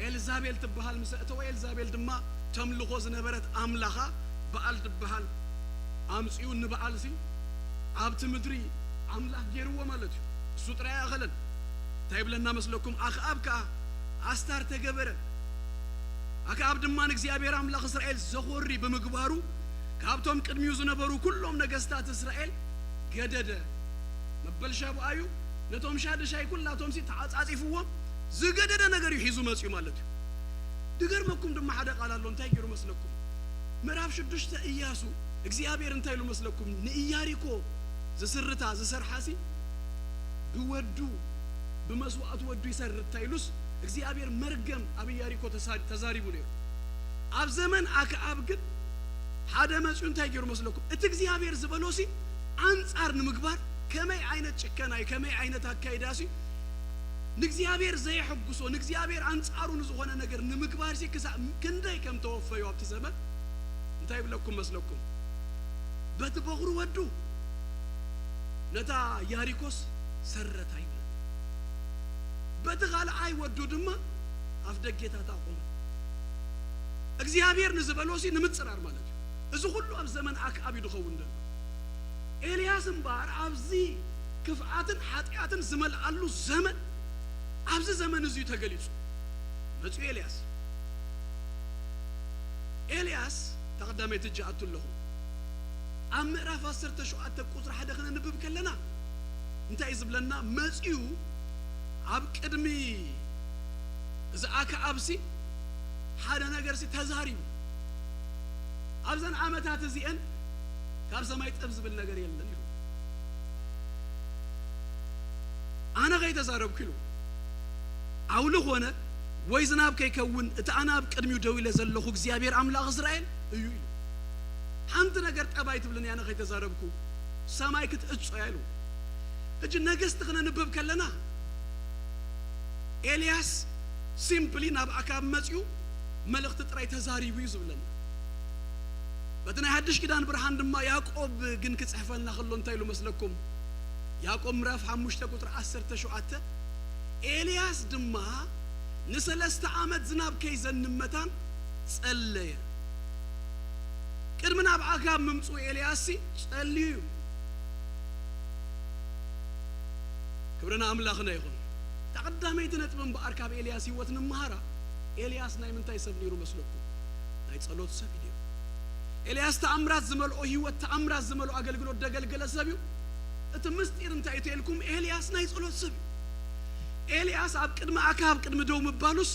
ኤልዛቤል ትበሃል ምስ ኣእተወ፣ ኤልዛቤል ድማ ተምልኾ ዝነበረት ኣምላኻ በኣል ትበሃል ኣምጽኡ። ንበኣልሲ ኣብቲ ምድሪ ኣምላኽ ገይርዎ ማለት እዩ። እሱ ጥራይ ኣይኣኸለን። እንታይ ይብለና መስለኩም? ኣክኣብ ከኣ ኣስታር ተገበረ። ኣክኣብ ድማ ንእግዚኣብሔር ኣምላኽ እስራኤል ዘኾሪ ብምግባሩ፣ ካብቶም ቅድሚኡ ዝነበሩ ኩሎም ነገስታት እስራኤል ገደደ። መበል ሻብኣዩ ነቶም ሻድሻይ ኩላቶምሲ ተዓጻጺፍዎም ዝገደደ ነገር እዩ ሒዙ መጺኡ ማለት እዩ። ድገርመኩም ድማ ሓደ ቃል ኣሎ። እንታይ ገይሩ መስለኩም? ምዕራፍ ሽዱሽተ ኢያሱ እግዚኣብሔር እንታይ ኢሉ መስለኩም? ንኢያሪኮ ዝስርታ ዝሰርሓሲ ብወዱ ብመስዋእቱ ወዱ ይሰርት እንታይ ኢሉስ እግዚኣብሔር መርገም ኣብ ኢያሪኮ ተሳ-፣ ተዛሪቡ ነይሩ። ኣብ ዘመን ኣክኣብ ግን ሓደ መጺኡ እንታይ ገይሩ መስለኩም? እቲ እግዚኣብሔር ዝበሎሲ ኣንጻር ንምግባር ከመይ ዓይነት ጭከናይ፣ ከመይ ዓይነት ኣካይዳሲ ንእግዚኣብሔር ዘየሐጉሶ፣ ንእግዚኣብሔር ኣንጻሩ ንዝኾነ ነገር ንምግባርሲ ክሳብ ክንደይ ከም ተወፈዩ ኣብቲ ዘመን እንታይ ይብለኩም መስለኩም? በቲ በኹሪ ወዱ ነታ ያሪኮስ ሰረታ ይብለና። በቲ ካልኣይ ወዱ ድማ ኣፍ ደጌታታ ኣቆመ። እግዚኣብሔር ንዝበሎሲ ንምጽራር ማለት እዩ። እዚ ኩሉ ኣብ ዘመን ኣክኣብ እዩ ዝኸውን ዘሎ። ኤልያስ እምበኣር ኣብዚ ክፍኣትን ሓጢኣትን ዝመልኣሉ ዘመን፣ ኣብዚ ዘመን እዚ እዩ ተገሊጹ። መጺኡ ኤልያስ። ኤልያስ፣ እታ ቀዳመይቲ እጃ ኣቱ ኣለኹ። ኣብ ምዕራፍ ዓሰርተ ሸውዓተ ቁጽሪ ሓደ ክነንብብ ከለና፣ እንታይ እዩ ዝብለና? መጺኡ ኣብ ቅድሚ እዚ ኣክኣብሲ ሓደ ነገርሲ ተዛሪቡ። ኣብዘን ዓመታት እዚኤን ካብ ሰማይ ጠብ ዝብል ነገር የለን ኢሉ። ኣነ ከይተዛረብኩ ኢሉ። ኣውሊ ኾነ ወይ ዝናብ ከይከውን፣ እቲ ኣነ ኣብ ቅድሚኡ ደው ኢለ ዘለኹ እግዚኣብሔር ኣምላኽ እስራኤል እዩ ኢሉ። ሓንቲ ነገር ጠብ ኣይትብልን እያ፣ ኣነ ከይተዛረብኩ ሰማይ ክትዕጾ እያ ኢሉ። ሕጂ ነገስት ክነንብብ ከለና፣ ኤልያስ ሲምፕሊ ናብ ኣክኣብ መጺኡ መልእኽቲ ጥራይ ተዛሪቡ እዩ ዝብለና። በቲ ናይ ሓድሽ ኪዳን ብርሃን ድማ ያዕቆብ ግን ክጽሕፈልና ከሎ እንታይ ኢሉ መስለኩም? ያዕቆብ ምዕራፍ ሓሙሽተ ቁጽሪ ዓሰርተ ሸውዓተ፣ ኤልያስ ድማ ንሰለስተ ዓመት ዝናብ ከይዘንብ መታን ጸለየ። ቅድሚ ናብ ኣክኣብ ምምጽኡ ኤልያስሲ ጸልዩ እዩ። ክብሪ ንኣምላኽና ይኹን። እታ ቀዳመይቲ ነጥቢ እምበኣር ካብ ኤልያስ ህይወት ንምሃራ፣ ኤልያስ ናይ ምንታይ ሰብ ነይሩ መስለኩም? ናይ ጸሎት ሰብ እዩ ነይሩ። ኤልያስ ተኣምራት ዝመልኦ ህይወት፣ ተኣምራት ዝመልኦ ኣገልግሎት ደገልገለ ሰብ እዩ። እቲ ምስጢር እንታይ እዩ ተልኩም? ኤልያስ ናይ ጸሎት ሰብ እዩ። ኤልያስ ኣብ ቅድሚ ኣክዓብ ቅድሚ ደው ምባሉስ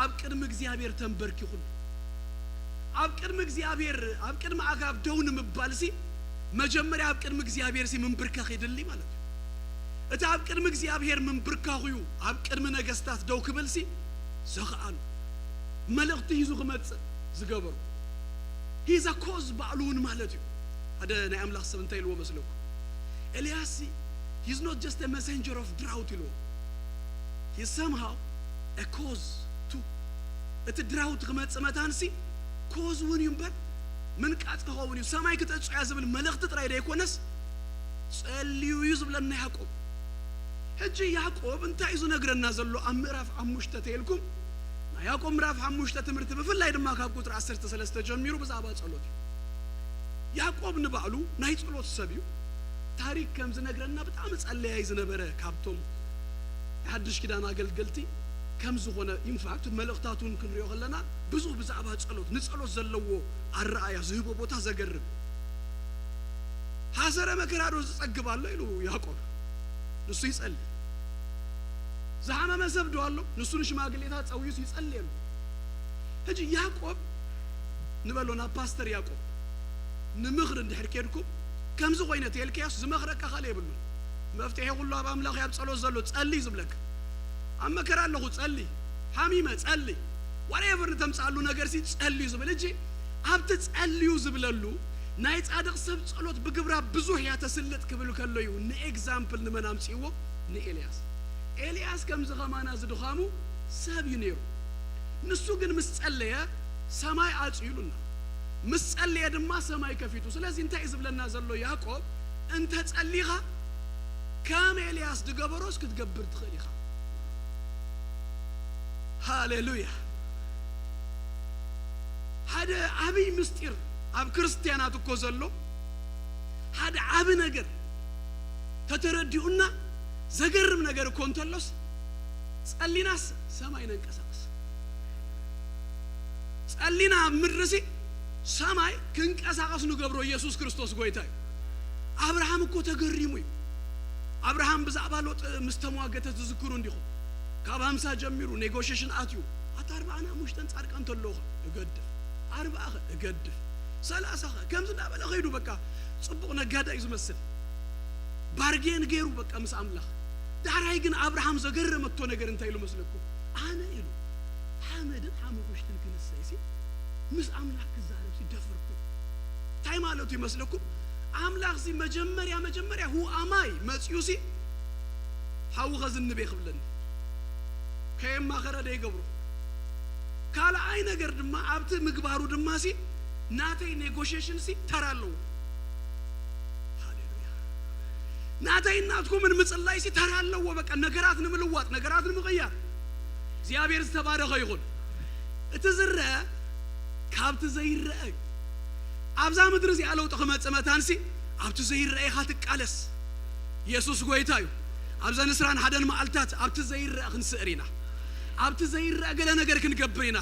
ኣብ ቅድሚ እግዚኣብሔር ተንበርኪኹ ኣሎ። ኣብ ቅድሚ እግዚኣብሔር፣ ኣብ ቅድሚ ኣክዓብ ደው ንምባልሲ መጀመርያ ኣብ ቅድሚ እግዚኣብሔርሲ ምንብርከኽ የድሊ ማለት እዩ። እቲ ኣብ ቅድሚ እግዚኣብሔር ምንብርካኹ እዩ ኣብ ቅድሚ ነገስታት ደው ክብልሲ ዘኽኣሉ። መልእኽቲ ሒዙ ክመጽእ ዝገበሩ። He's a cause ባዕሉ እውን ማለት እዩ። ሓደ ናይ ኣምላኽ ሰብ እንታይ ኢልዎ መስለኩም? ኤልያስ ሲ he's not just a messenger of drought ኢልዎ። He's somehow a cause too። እቲ ድራውት ክመጽእ መታንሲ ኮዝ እውን እዩ እምበር ምንቃጽ ክኸውን እዩ። ሰማይ ክተጽያ ዝብል መልእኽቲ ጥራይ ደይኮነስ ጸልዩ እዩ ዝብለና ያዕቆብ። ሕጂ ያዕቆብ እንታይ እዩ ዝነግረና ዘሎ ኣብ ምዕራፍ ሓሙሽተ ተይልኩም? ናይ ያዕቆብ ምዕራፍ ሓሙሽተ ትምህርቲ ብፍላይ ድማ ካብ ቁጽሪ ዓሰርተ ሰለስተ ጀሚሩ ብዛዕባ ጸሎት እዩ። ያዕቆብ ንባዕሉ ናይ ጸሎት ሰብ እዩ። ታሪክ ከም ዝነግረና ብጣዕሚ ጸለያይ ዝነበረ ካብቶም ናይ ሓድሽ ኪዳን ኣገልገልቲ ከም ዝኾነ ኢንፋክት መልእኽታቱን ክንሪኦ ከለና ብዙ ብዛዕባ ጸሎት ንጸሎት ዘለዎ ኣረኣያ ዝህቦ ቦታ ዘገርም። ሓሰረ መከራ ዶ ዝጸግብ ኣሎ ኢሉ ያዕቆብ ንሱ ይጸሊ። ዝሓመመ ሰብ ዶ ኣሎ ንሱ ንሽማግሌታት ጸውዩስ ይጸልየሉ። ሕጂ ያዕቆብ ንበሎ ናብ ፓስተር ያዕቆብ ንምኽሪ እንድሕር ኬድኩም ከምዚ ኮይነ ተልክያስ ዝመኽረካ ካልእ የብሉን። መፍትሒ ኩሉ ኣብ ኣምላኽ ኣብ ጸሎት ዘሎ ጸሊ ዝብለካ። ኣብ መከራ ኣለኹ ጸሊ፣ ሓሚመ ጸሊ፣ ዋትኤቨር ንተምጻሉ ነገር ሲ ጸልዩ ዝብል። እጂ ኣብቲ ጸልዩ ዝብለሉ ናይ ጻድቕ ሰብ ጸሎት ብግብራ ብዙሕ እያ ተስልጥ ክብል ከሎ እዩ ንኤግዛምፕል ንመን ኣምጽእዎ? ንኤልያስ። ኤልያስ ከምዚ ከማና ዝድኻሙ ሰብ እዩ ነይሩ። ንሱ ግን ምስ ጸለየ ሰማይ ኣጽዩሉና። ምስ ጸለየ ድማ ሰማይ ከፊቱ። ስለዚ እንታይ እዩ ዝብለና ዘሎ ያዕቆብ? እንተ ጸሊኻ ከም ኤልያስ ድገበሮስ ክትገብር ትኽእል ኢኻ። ሃሌሉያ። ሓደ ዓብይ ምስጢር ኣብ ክርስትያናት እኮ ዘሎ ሓደ ዓቢ ነገር ተተረዲኡና ዘገርም ነገር እኮ እንተሎስ ጸሊናስ ሰማይ ነንቀሳቀስ። ጸሊና ኣብ ምድርሲ ሰማይ ክንቀሳቀስ ንገብሮ ኢየሱስ ክርስቶስ ጎይታ እዩ። ኣብርሃም እኮ ተገሪሙ እዩ። ኣብርሃም ብዛዕባ ሎጥ ምስ ተሟገተ ትዝክሩ እንዲኹም። ካብ ሃምሳ ጀሚሩ ኔጎሽሽን ኣትዩ ኣታ ኣርባዓን ሓሙሽተን ጻድቃን ተለውኸ እገድፍ፣ ኣርባኣኸ እገድፍ፣ ሰላሳኸ ከምዚ እንዳበለ ኸይዱ በቃ ጽቡቕ ነጋዳይ እዩ ዝመስል። ባርጌን ገይሩ በቃ ምስ ኣምላኽ። ዳሕራይ ግን ኣብርሃም ዘገረመቶ ነገር እንታይ ኢሉ መስለኩም? ኣነ ኢሉ ሓመድን ሓመኹሽትን ክንሰይሲ ምስ ኣምላኽ ክዛረብሲ ደፈርኩ። እንታይ ማለቱ ይመስለኩም? ኣምላኽሲ መጀመርያ መጀመርያ who am I መጺኡሲ ሓዊ ኸዝንብ እየ ክብለኒ ከየማኸረ ደይገብሮ። ካልኣይ ነገር ድማ ኣብቲ ምግባሩ ድማሲ ናተይ ኔጎሽሽንሲ ተራ ኣለዎ። ሃሌሉያ። ናተይ ናትኩምን ምጽላይሲ ተራ ኣለዎ። በቃ ነገራት ንምልዋጥ ነገራት ንምቕያር እግዚኣብሔር ዝተባረኸ ይኹን። እቲ ዝረአ ካብቲ ዘይረአ እዩ። ኣብዛ ምድሪ እዚኣ ለውጢ ክመጽእ መታንሲ ኣብቲ ዘይረአ ኢኻ ትቃለስ። ኢየሱስ ጎይታ እዩ። ኣብዘን ዕስራን ሓደን መዓልታት ኣብቲ ዘይረአ ክንስዕር ኢና። ኣብቲ ዘይረአ ገለ ነገር ክንገብር ኢና።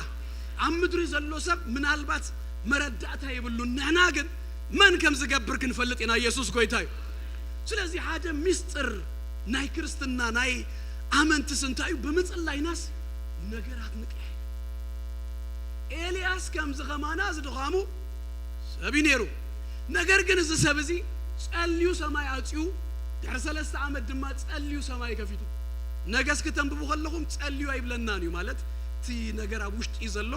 ኣብ ምድሪ ዘሎ ሰብ ምናልባት መረዳእታ የብሉን። ንሕና ግን መን ከም ዝገብር ክንፈልጥ ኢና። ኢየሱስ ጎይታ እዩ። ስለዚ ሓደ ሚስጥር ናይ ክርስትና ናይ ኣመንትስ እንታይ እዩ? ብምጽላይናስ ነገራት ንቀያየር። ኤልያስ ከምዚ ኸማና ዝድኻሙ ሰብ እዩ ነይሩ። ነገር ግን እዚ ሰብ እዚ ጸልዩ ሰማይ ኣጽዩ፣ ድሕሪ ሰለስተ ዓመት ድማ ጸልዩ ሰማይ ከፊቱ። ነገስ ክተንብቡ ከለኹም ጸልዩ ኣይብለናን እዩ፣ ማለት እቲ ነገር ኣብ ውሽጢ እዩ ዘሎ፣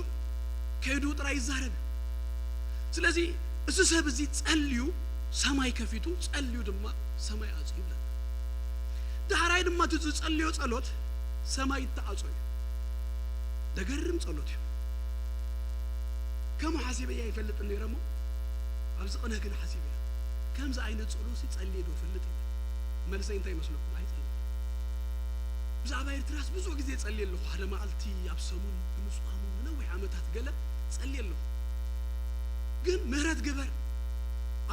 ከይዱ ጥራይ ይዛረብ። ስለዚ እዚ ሰብ እዚ ጸልዩ ሰማይ ከፊቱ፣ ጸልዩ ድማ ሰማይ ኣጽዩ ይብለና። ዳሕራይ ድማ እቲ ዝጸልዮ ጸሎት ሰማይ ይተዓጾ እዩ። ደገርም ጸሎት እዩ። ከምኡ ሓሲበያ ኣይፈልጥን ነይረ እሞ ኣብዚ ቅነ ግን ሓሲበያ። ከምዚ ዓይነት ጸሎት ሲ ጸልየ ዶ እፈልጥ ኢለ። መልሰይ እንታይ ይመስለኩም? ኣይጸልየን። ብዛዕባ ኤርትራስ ብዙሕ ግዜ ጸልየ ኣለኹ። ሓደ መዓልቲ ኣብ ሰሙን ብምጽዋሙ ንነዊሕ ዓመታት ገለ ጸልየ ኣለኹ። ግን ምህረት ግበር፣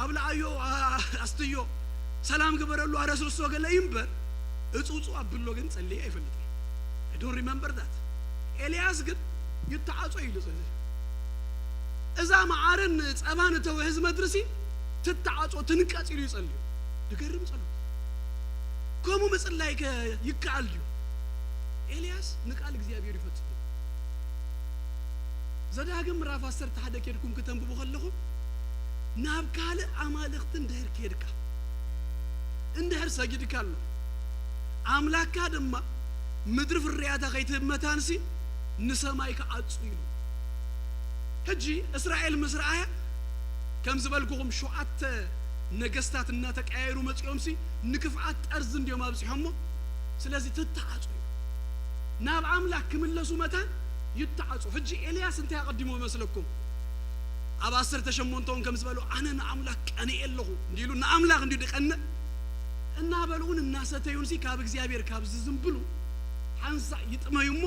ኣብልዓዮ፣ ኣ-፣ ኣስትዮ፣ ሰላም ግበረሉ፣ ኣረስርሶ ገለ እዩ እምበር እጽውጽው ኣብሎ ግን ጸልየ ኣይፈልጥን። I don't remember that። ኤልያስ ግን ይተዓጾ ኢሉ ጸልዩ። እዛ መዓርን ጸባን እተውሕዝ መድርሲ ትተዓጾ ትንቀጽ ኢሉ ይጸልዩ። ድገርም ጸሎት። ከምኡ ምጽላይ ከ ይከኣል ድዩ? ኤልያስ ንቃል እግዚኣብሔር ይፈጽም። ዘዳግም ምዕራፍ ዓሰርተ ሓደ ኬድኩም ክተንብቡ ከለኹም ናብ ካልእ ኣማልኽቲ እንድሕር ኬድካ እንድሕር ሰጊድካ ኣሎ ኣምላክካ ድማ ምድሪ ፍርያታ ከይትህብ መታንሲ ንሰማይ ክዓጹ ኢሉ። ሕጂ እስራኤል ምስ ረኣያ ከም ዝበልኩኹም ሸውዓተ ነገስታት እናተቀያየሩ መጺኦምሲ ንክፍኣት ጠርዚ እንዲዮም ኣብጺሖሞ። ስለዚ ትተዓጹ እዩ። ናብ ኣምላኽ ክምለሱ መታን ይተዓጹ። ሕጂ ኤልያስ እንታይ ኣቐዲሞ መስለኩም? ኣብ ዓሰርተ ሸሞንተ እውን ከም ዝበሉ ኣነ ንኣምላኽ ቀኒኤ ኣለኹ እንዲሉ ንኣምላኽ እንዲዩ ድቀንእ እናበሉ እውን እናሰተዩንሲ ካብ እግዚኣብሔር ካብ ዝዝንብሉ ሓንሳእ ይጥመዩ እሞ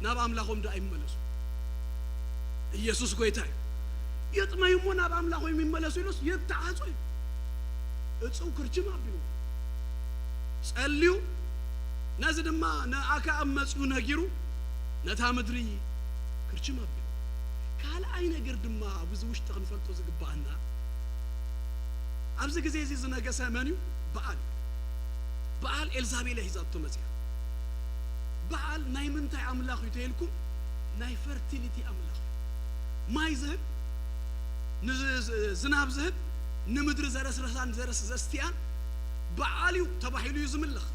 ናብ ኣምላኾም ደኣ ይመለሱ። ኢየሱስ ጎይታ እዩ። ይጥመዩ እሞ ናብ ኣምላኾም ይመለሱ ኢሉስ ይተዓጹ እዩ። እጽው ክርችም ኣቢሉ ጸልዩ ነዚ ድማ ንኣክኣብ መጺኡ ነጊሩ ነታ ምድሪ ክርችም ኣቢሉ። ካልኣይ ነገር ድማ ኣብዚ ውሽጢ ክንፈልጦ ዝግባኣና ኣብዚ ግዜ እዚ ዝነገሰ መን እዩ? በዓል እዩ። በዓል ኤልዛቤል እያ ሒዛቶ መጺኣ። በዓል ናይ ምንታይ ኣምላኽ እዩ ተይልኩም ናይ ፈርቲሊቲ ኣምላኽ እዩ። ማይ ዝህብ ንዝናብ ዝህብ ንምድሪ ዘረስረሳን ዘረስ ዘስትያን በዓል እዩ ተባሂሉ እዩ ዝምለኽ።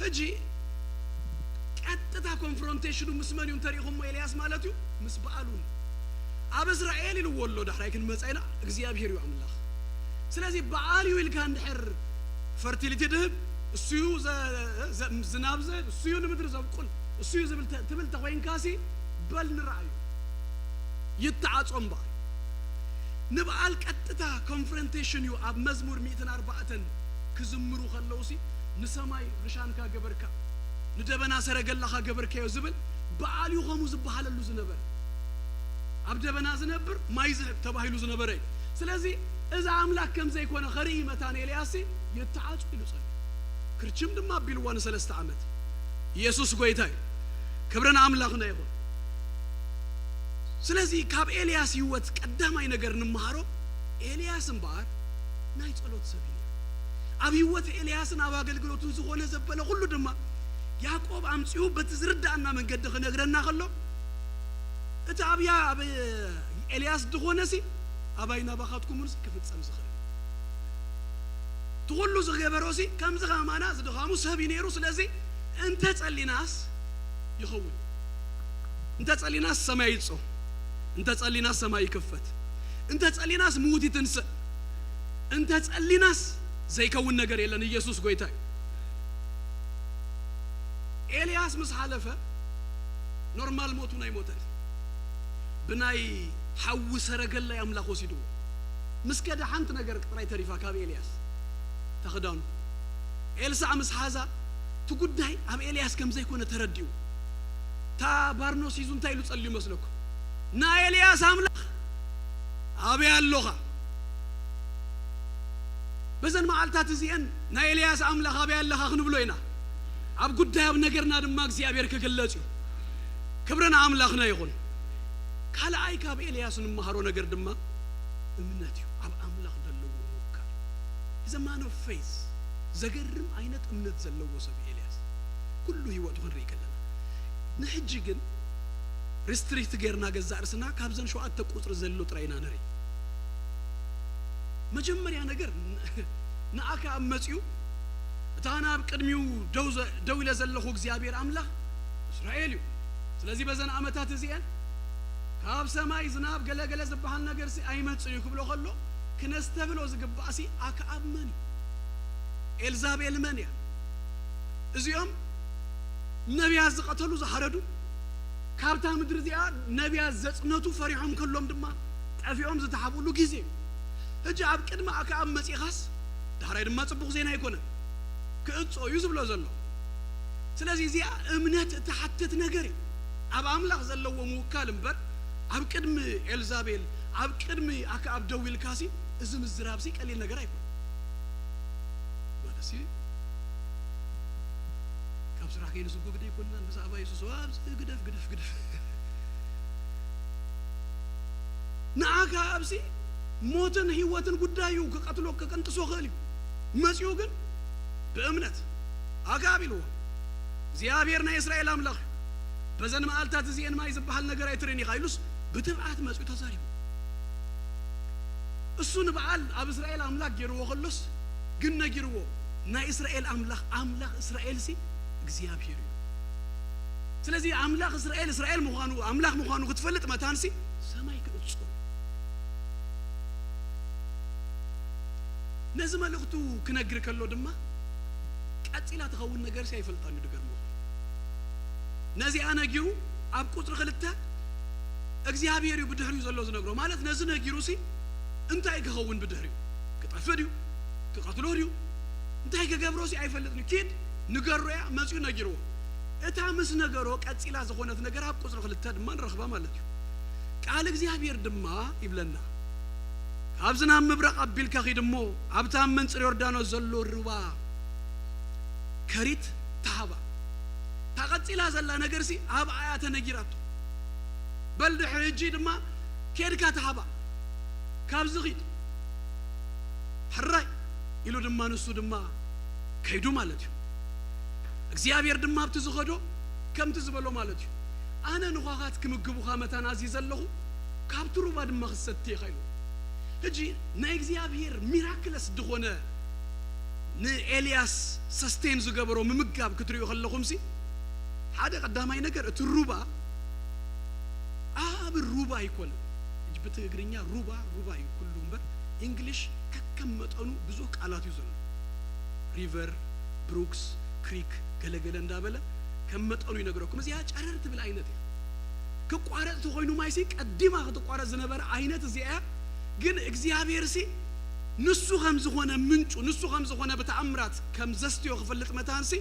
ሕጂ ቀጥታ ኮንፍሮንቴሽኑ ምስ መን እዩ እንተሪኢኹሞ ኤልያስ ማለት እዩ ምስ በዓል እውን ኣብ እስራኤል ኢልዎ ኣሎ። ዳሕራይ ክንመጻ ኢና እግዚኣብሔር እዩ ኣምላኽ። ስለዚ በዓል እዩ ኢልካ እንድሕር ፈርቲሊቲ ድህብ እሱ እዩ ዝናብ ዝህብ እሱ እዩ ንምድሪ ዘብቁል እሱ እዩ ዝብል ትብል ተኮይንካሲ በል ንረኣዩ ይተዓጾም በዓል። ንበዓል ቀጥታ ኮንፍሮንቴሽን እዩ ኣብ መዝሙር ሚእትን ኣርባዕተን ክዝምሩ ከለውሲ ንሰማይ ርሻንካ ገበርካ ንደበና ሰረገላኻ ገበርካዮ ዝብል በዓል እዩ ከምኡ ዝበሃለሉ ዝነበረ። ኣብ ደበና ዝነብር ማይ ዝህብ ተባሂሉ ዝነበረ እዩ። ስለዚ እዚ ኣምላኽ ከም ዘይኮነ ከርኢ መታን ኤልያስ ይተዓጹ ኢሉ ጸልዩ። ክርችም ድማ ኣቢልዋ ንሰለስተ ዓመት። ኢየሱስ ጎይታ እዩ። ክብሪ ንኣምላኽና ይኹን። ስለዚ ካብ ኤልያስ ህይወት ቀዳማይ ነገር ንምሃሮ ኤልያስ እምበኣር ናይ ጸሎት ሰብ እዩ። ኣብ ህይወት ኤልያስን ኣብ ኣገልግሎቱን ዝኾነ ዘበለ ኩሉ ድማ ያዕቆብ ኣምጺኡ በቲ ዝርዳእና መንገዲ ክነግረና ከሎ እቲ ኣብያ ኣብ ኤልያስ ዝኾነሲ ኣባይ ናባኻትኩምንስ ክፍጸም ዝኽእል እቲ ኩሉ ዝገበሮሲ ከምዚ ከማና ዝድኻሙ ሰብ እዩ ነይሩ። ስለዚ እንተ ጸሊናስ ይኸውን እንተ ጸሊናስ ሰማይ ይጾ እንተ ጸሊናስ ሰማይ ይክፈት እንተ ጸሊናስ ምዉት ይትንስእ እንተ ጸሊናስ ዘይከውን ነገር የለን። ኢየሱስ ጎይታ እዩ። ኤልያስ ምስ ሓለፈ ኖርማል ሞቱ ናይ ሞተን ብናይ ሓዊ ሰረገላይ ኣምላኽ ወሲድዎ ምስ ከደ ሓንቲ ነገር ጥራይ ተሪፋ ካብ ኤልያስ ተኽዳኑ ኤልሳዕ ምስ ሓዛ እቲ ጉዳይ ኣብ ኤልያስ ከም ዘይኮነ ተረዲኡ እታ ባርኖስ ሒዙ እንታይ ኢሉ ጸልዩ መስለኩም? ናይ ኤልያስ ኣምላኽ ኣበይ ኣሎኻ? በዘን መዓልታት እዚአን ናይ ኤልያስ ኣምላኽ ኣበይ ኣለኻ ክንብሎ ኢና። ኣብ ጉዳይ ኣብ ነገርና ድማ እግዚኣብሔር ክግለጽ እዩ። ክብሪ ንኣምላኽና ይኹን። ካልኣይ ካብ ኤልያስ እንመሃሮ ነገር ድማ እምነት እዩ። ኣብ ኣምላኽ ዘለዎ ምውካል። He's a man of faith። ዘገርም ዓይነት እምነት ዘለዎ ሰብ እዩ ኤልያስ። ኩሉ ህይወቱ ክንርኢ ከለና ንሕጂ ግን ሪስትሪክት ጌርና ገዛእ ርስና ካብዘን ሸውዓተ ቁፅሪ ዘሎ ጥራይ ኢና ንርኢ። መጀመርያ ነገር ንኣክኣብ መፂኡ እታ ናብ ቅድሚኡ ደው ኢለ ዘለኹ እግዚኣብሔር ኣምላኽ እስራኤል እዩ። ስለዚ በዘን ዓመታት እዚአን ካብ ሰማይ ዝናብ ገለገለ ዝበሃል ነገርሲ ኣይመፅእ እዩ ክብሎ ከሎ ክነስተብሎ ዝግባእሲ ኣክኣብ መን እዩ? ኤልዛቤል መን እያ? እዚኦም ነቢያት ዝቐተሉ ዝሓረዱ ካብታ ምድሪ እዚኣ ነቢያት ዘፅነቱ ፈሪሖም ከሎም ድማ ጠፊኦም ዝተሓብኡሉ ግዜ እዩ። ሕጂ ኣብ ቅድሚ ኣክኣብ መፂኻስ ዳሕራይ ድማ ፅቡቕ ዜና ኣይኮነን ክእጾ እዩ ዝብሎ ዘሎ። ስለዚ እዚኣ እምነት እትሓትት ነገር እዩ። ኣብ ኣምላኽ ዘለዎ ምውካል እምበር ኣብ ቅድሚ ኤልዛቤል ኣብ ቅድሚ ኣክኣብ ደው ኢልካሲ እዚ ምዝራብሲ ቀሊል ነገር ኣይኮነን። ማለትሲ ካብ ስራሕ ከይንስጎ ግደ ኣይኮንናን ብዛዕባ የሱስ ኣብዚ ግደፍ ግደፍ ግደፍ ንኣክኣብሲ ሞትን ህይወትን ጉዳዩ ክቀትሎ ክቅንጥሶ ክእል እዩ። መፂኡ ግን ብእምነት ኣክኣብ ኢልዎ እግዚኣብሔር ናይ እስራኤል ኣምላኽ እዩ። በዘን መዓልታት እዚኤን ማይ ዝበሃል ነገር ኣይትርእን ኢኻ ኢሉስ ብትብዓት መጺኡ ተዛሪቡ። እሱ ንበዓል ኣብ እስራኤል ኣምላኽ ገይርዎ ከሎስ ግን ነጊርዎ፣ ናይ እስራኤል ኣምላኽ፣ ኣምላኽ እስራኤልሲ እግዚኣብሔር እዩ። ስለዚ ኣምላኽ እስራኤል እስራኤል ምዃኑ፣ ኣምላኽ ምዃኑ ክትፈልጥ መታንሲ ሰማይ ክእጾ። ነዚ መልእኽቱ ክነግር ከሎ ድማ ቀጺላ ትኸውን ነገርሲ ኣይፈልጣን እዩ። ድገርሞ ነዚኣ ነጊሩ ኣብ ቁጽሪ ክልተ እግዚኣብሔር እዩ ብድሕሪኡ ዘሎ ዝነግሮ። ማለት ነዚ ነጊሩሲ እንታይ ክኸውን ብድሕሪኡ? ክጠፍእ ድዩ? ክቐትሎ ድዩ? እንታይ ክገብሮሲ ኣይፈልጥን እዩ። ኪድ ንገሮ እያ መጺኡ ነጊርዎ። እታ ምስ ነገሮ ቀጺላ ዝኾነት ነገር ኣብ ቁጽሪ ክልተ ድማ ንረኽባ ማለት እዩ። ቃል እግዚኣብሔር ድማ ይብለና፣ ካብዚ ናብ ምብራቕ ኣቢልካ ኺድ እሞ ኣብታ ኣብ መንጽር ዮርዳኖስ ዘሎ ሩባ ከሪት ተሃባ። እታ ቀጺላ ዘላ ነገርሲ ኣብኣ እያ ተነጊራቶ። በል ድሕሪ ሕጂ ድማ ኬድካ ተሃባ፣ ካብዚ ኺድ ሕራይ ኢሉ ድማ ንሱ ድማ ከይዱ ማለት እዩ። እግዚኣብሔር ድማ ኣብቲ ዝኸዶ ከምቲ ዝበሎ ማለት እዩ። ኣነ ንዃኻት ክምግቡኻ መታን ኣዝየ ዘለኹ፣ ካብቲ ሩባ ድማ ክትሰቲ ኢኻ ኢሉ። ሕጂ ናይ እግዚኣብሔር ሚራክለስ ዝኾነ ንኤልያስ ሰስቴን ዝገበሮ ምምጋብ ክትሪኡ ከለኹምሲ ሓደ ቀዳማይ ነገር እቲ ሩባ ኣብ ሩባ ኣይኮነን። ሕጂ ብትግርኛ ሩባ ሩባ እዩ ኩሉ እምበር እንግሊሽ ከከም መጠኑ ብዙሕ ቃላት እዩ ዘሎ። ሪቨር፣ ብሩክስ፣ ክሪክ ገለገለ እንዳበለ ከም መጠኑ ይነግረኩም። እዚኣ ጨረር ትብል ዓይነት እያ። ክቋረጽ ተኾይኑ ማይሲ ቀዲማ ክትቋረጽ ዝነበረ ዓይነት እዚኣ እያ። ግን እግዚኣብሔርሲ ንሱ ከም ዝኾነ ምንጩ ንሱ ከም ዝኾነ ብተኣምራት ከም ዘስትዮ ክፈልጥ መታንሲ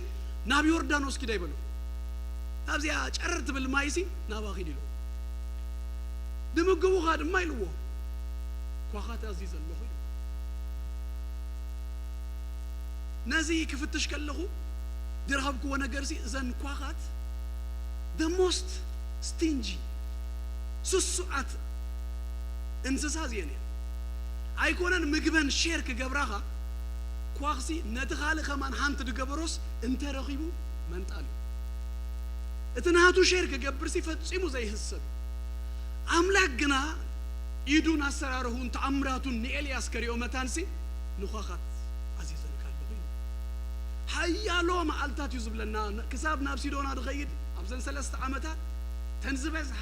ናብ ዮርዳኖስ ኪድ ኣይበሎ። ኣብዚኣ ጨረር ትብል ማይሲ ናባ ኺድ ኢሉ ንምግቡኻ ድማ ኢልዎ ኳኻት ኣዝዩ ዘለኹ ኢሉ። ነዚ ክፍትሽ ከለኹ ዝረኸብክዎ ነገርሲ እዘን ኳኻት the most stingy ስሱዓት እንስሳ እዚአን እየን። ኣይኮነን ምግበን ሼር ክገብራኻ ኳኽሲ ነቲ ካልእ ከማን ሃንት ድገበሮስ እንተረኺቡ መንጣል እዩ። እቲ ናቱ ሼር ክገብርሲ ፈጺሙ ዘይህሰብ እዩ። ኣምላክ ግና ኢዱን ኣሰራርሁን ተኣምራቱን ንኤልያስ ከሪኦ መታንሲ ንኳኻት ኣዚዘልካ ኣለኹ ኢሉ። ሓያሎ መዓልታት እዩ ዝብለና ክሳብ ናብ ሲዶና ድኸይድ ኣብዘን ሰለስተ ዓመታት ተን ዝበዝሓ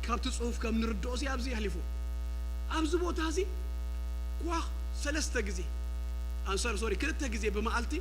ካብቲ ጽሑፍ ከም ንርድኦ ሲ ኣብዚ የሕሊፉ። ኣብዚ ቦታ እዚ ኳኽ ሰለስተ ግዜ ኣንሰር ሶሪ ክልተ ግዜ ብመዓልቲ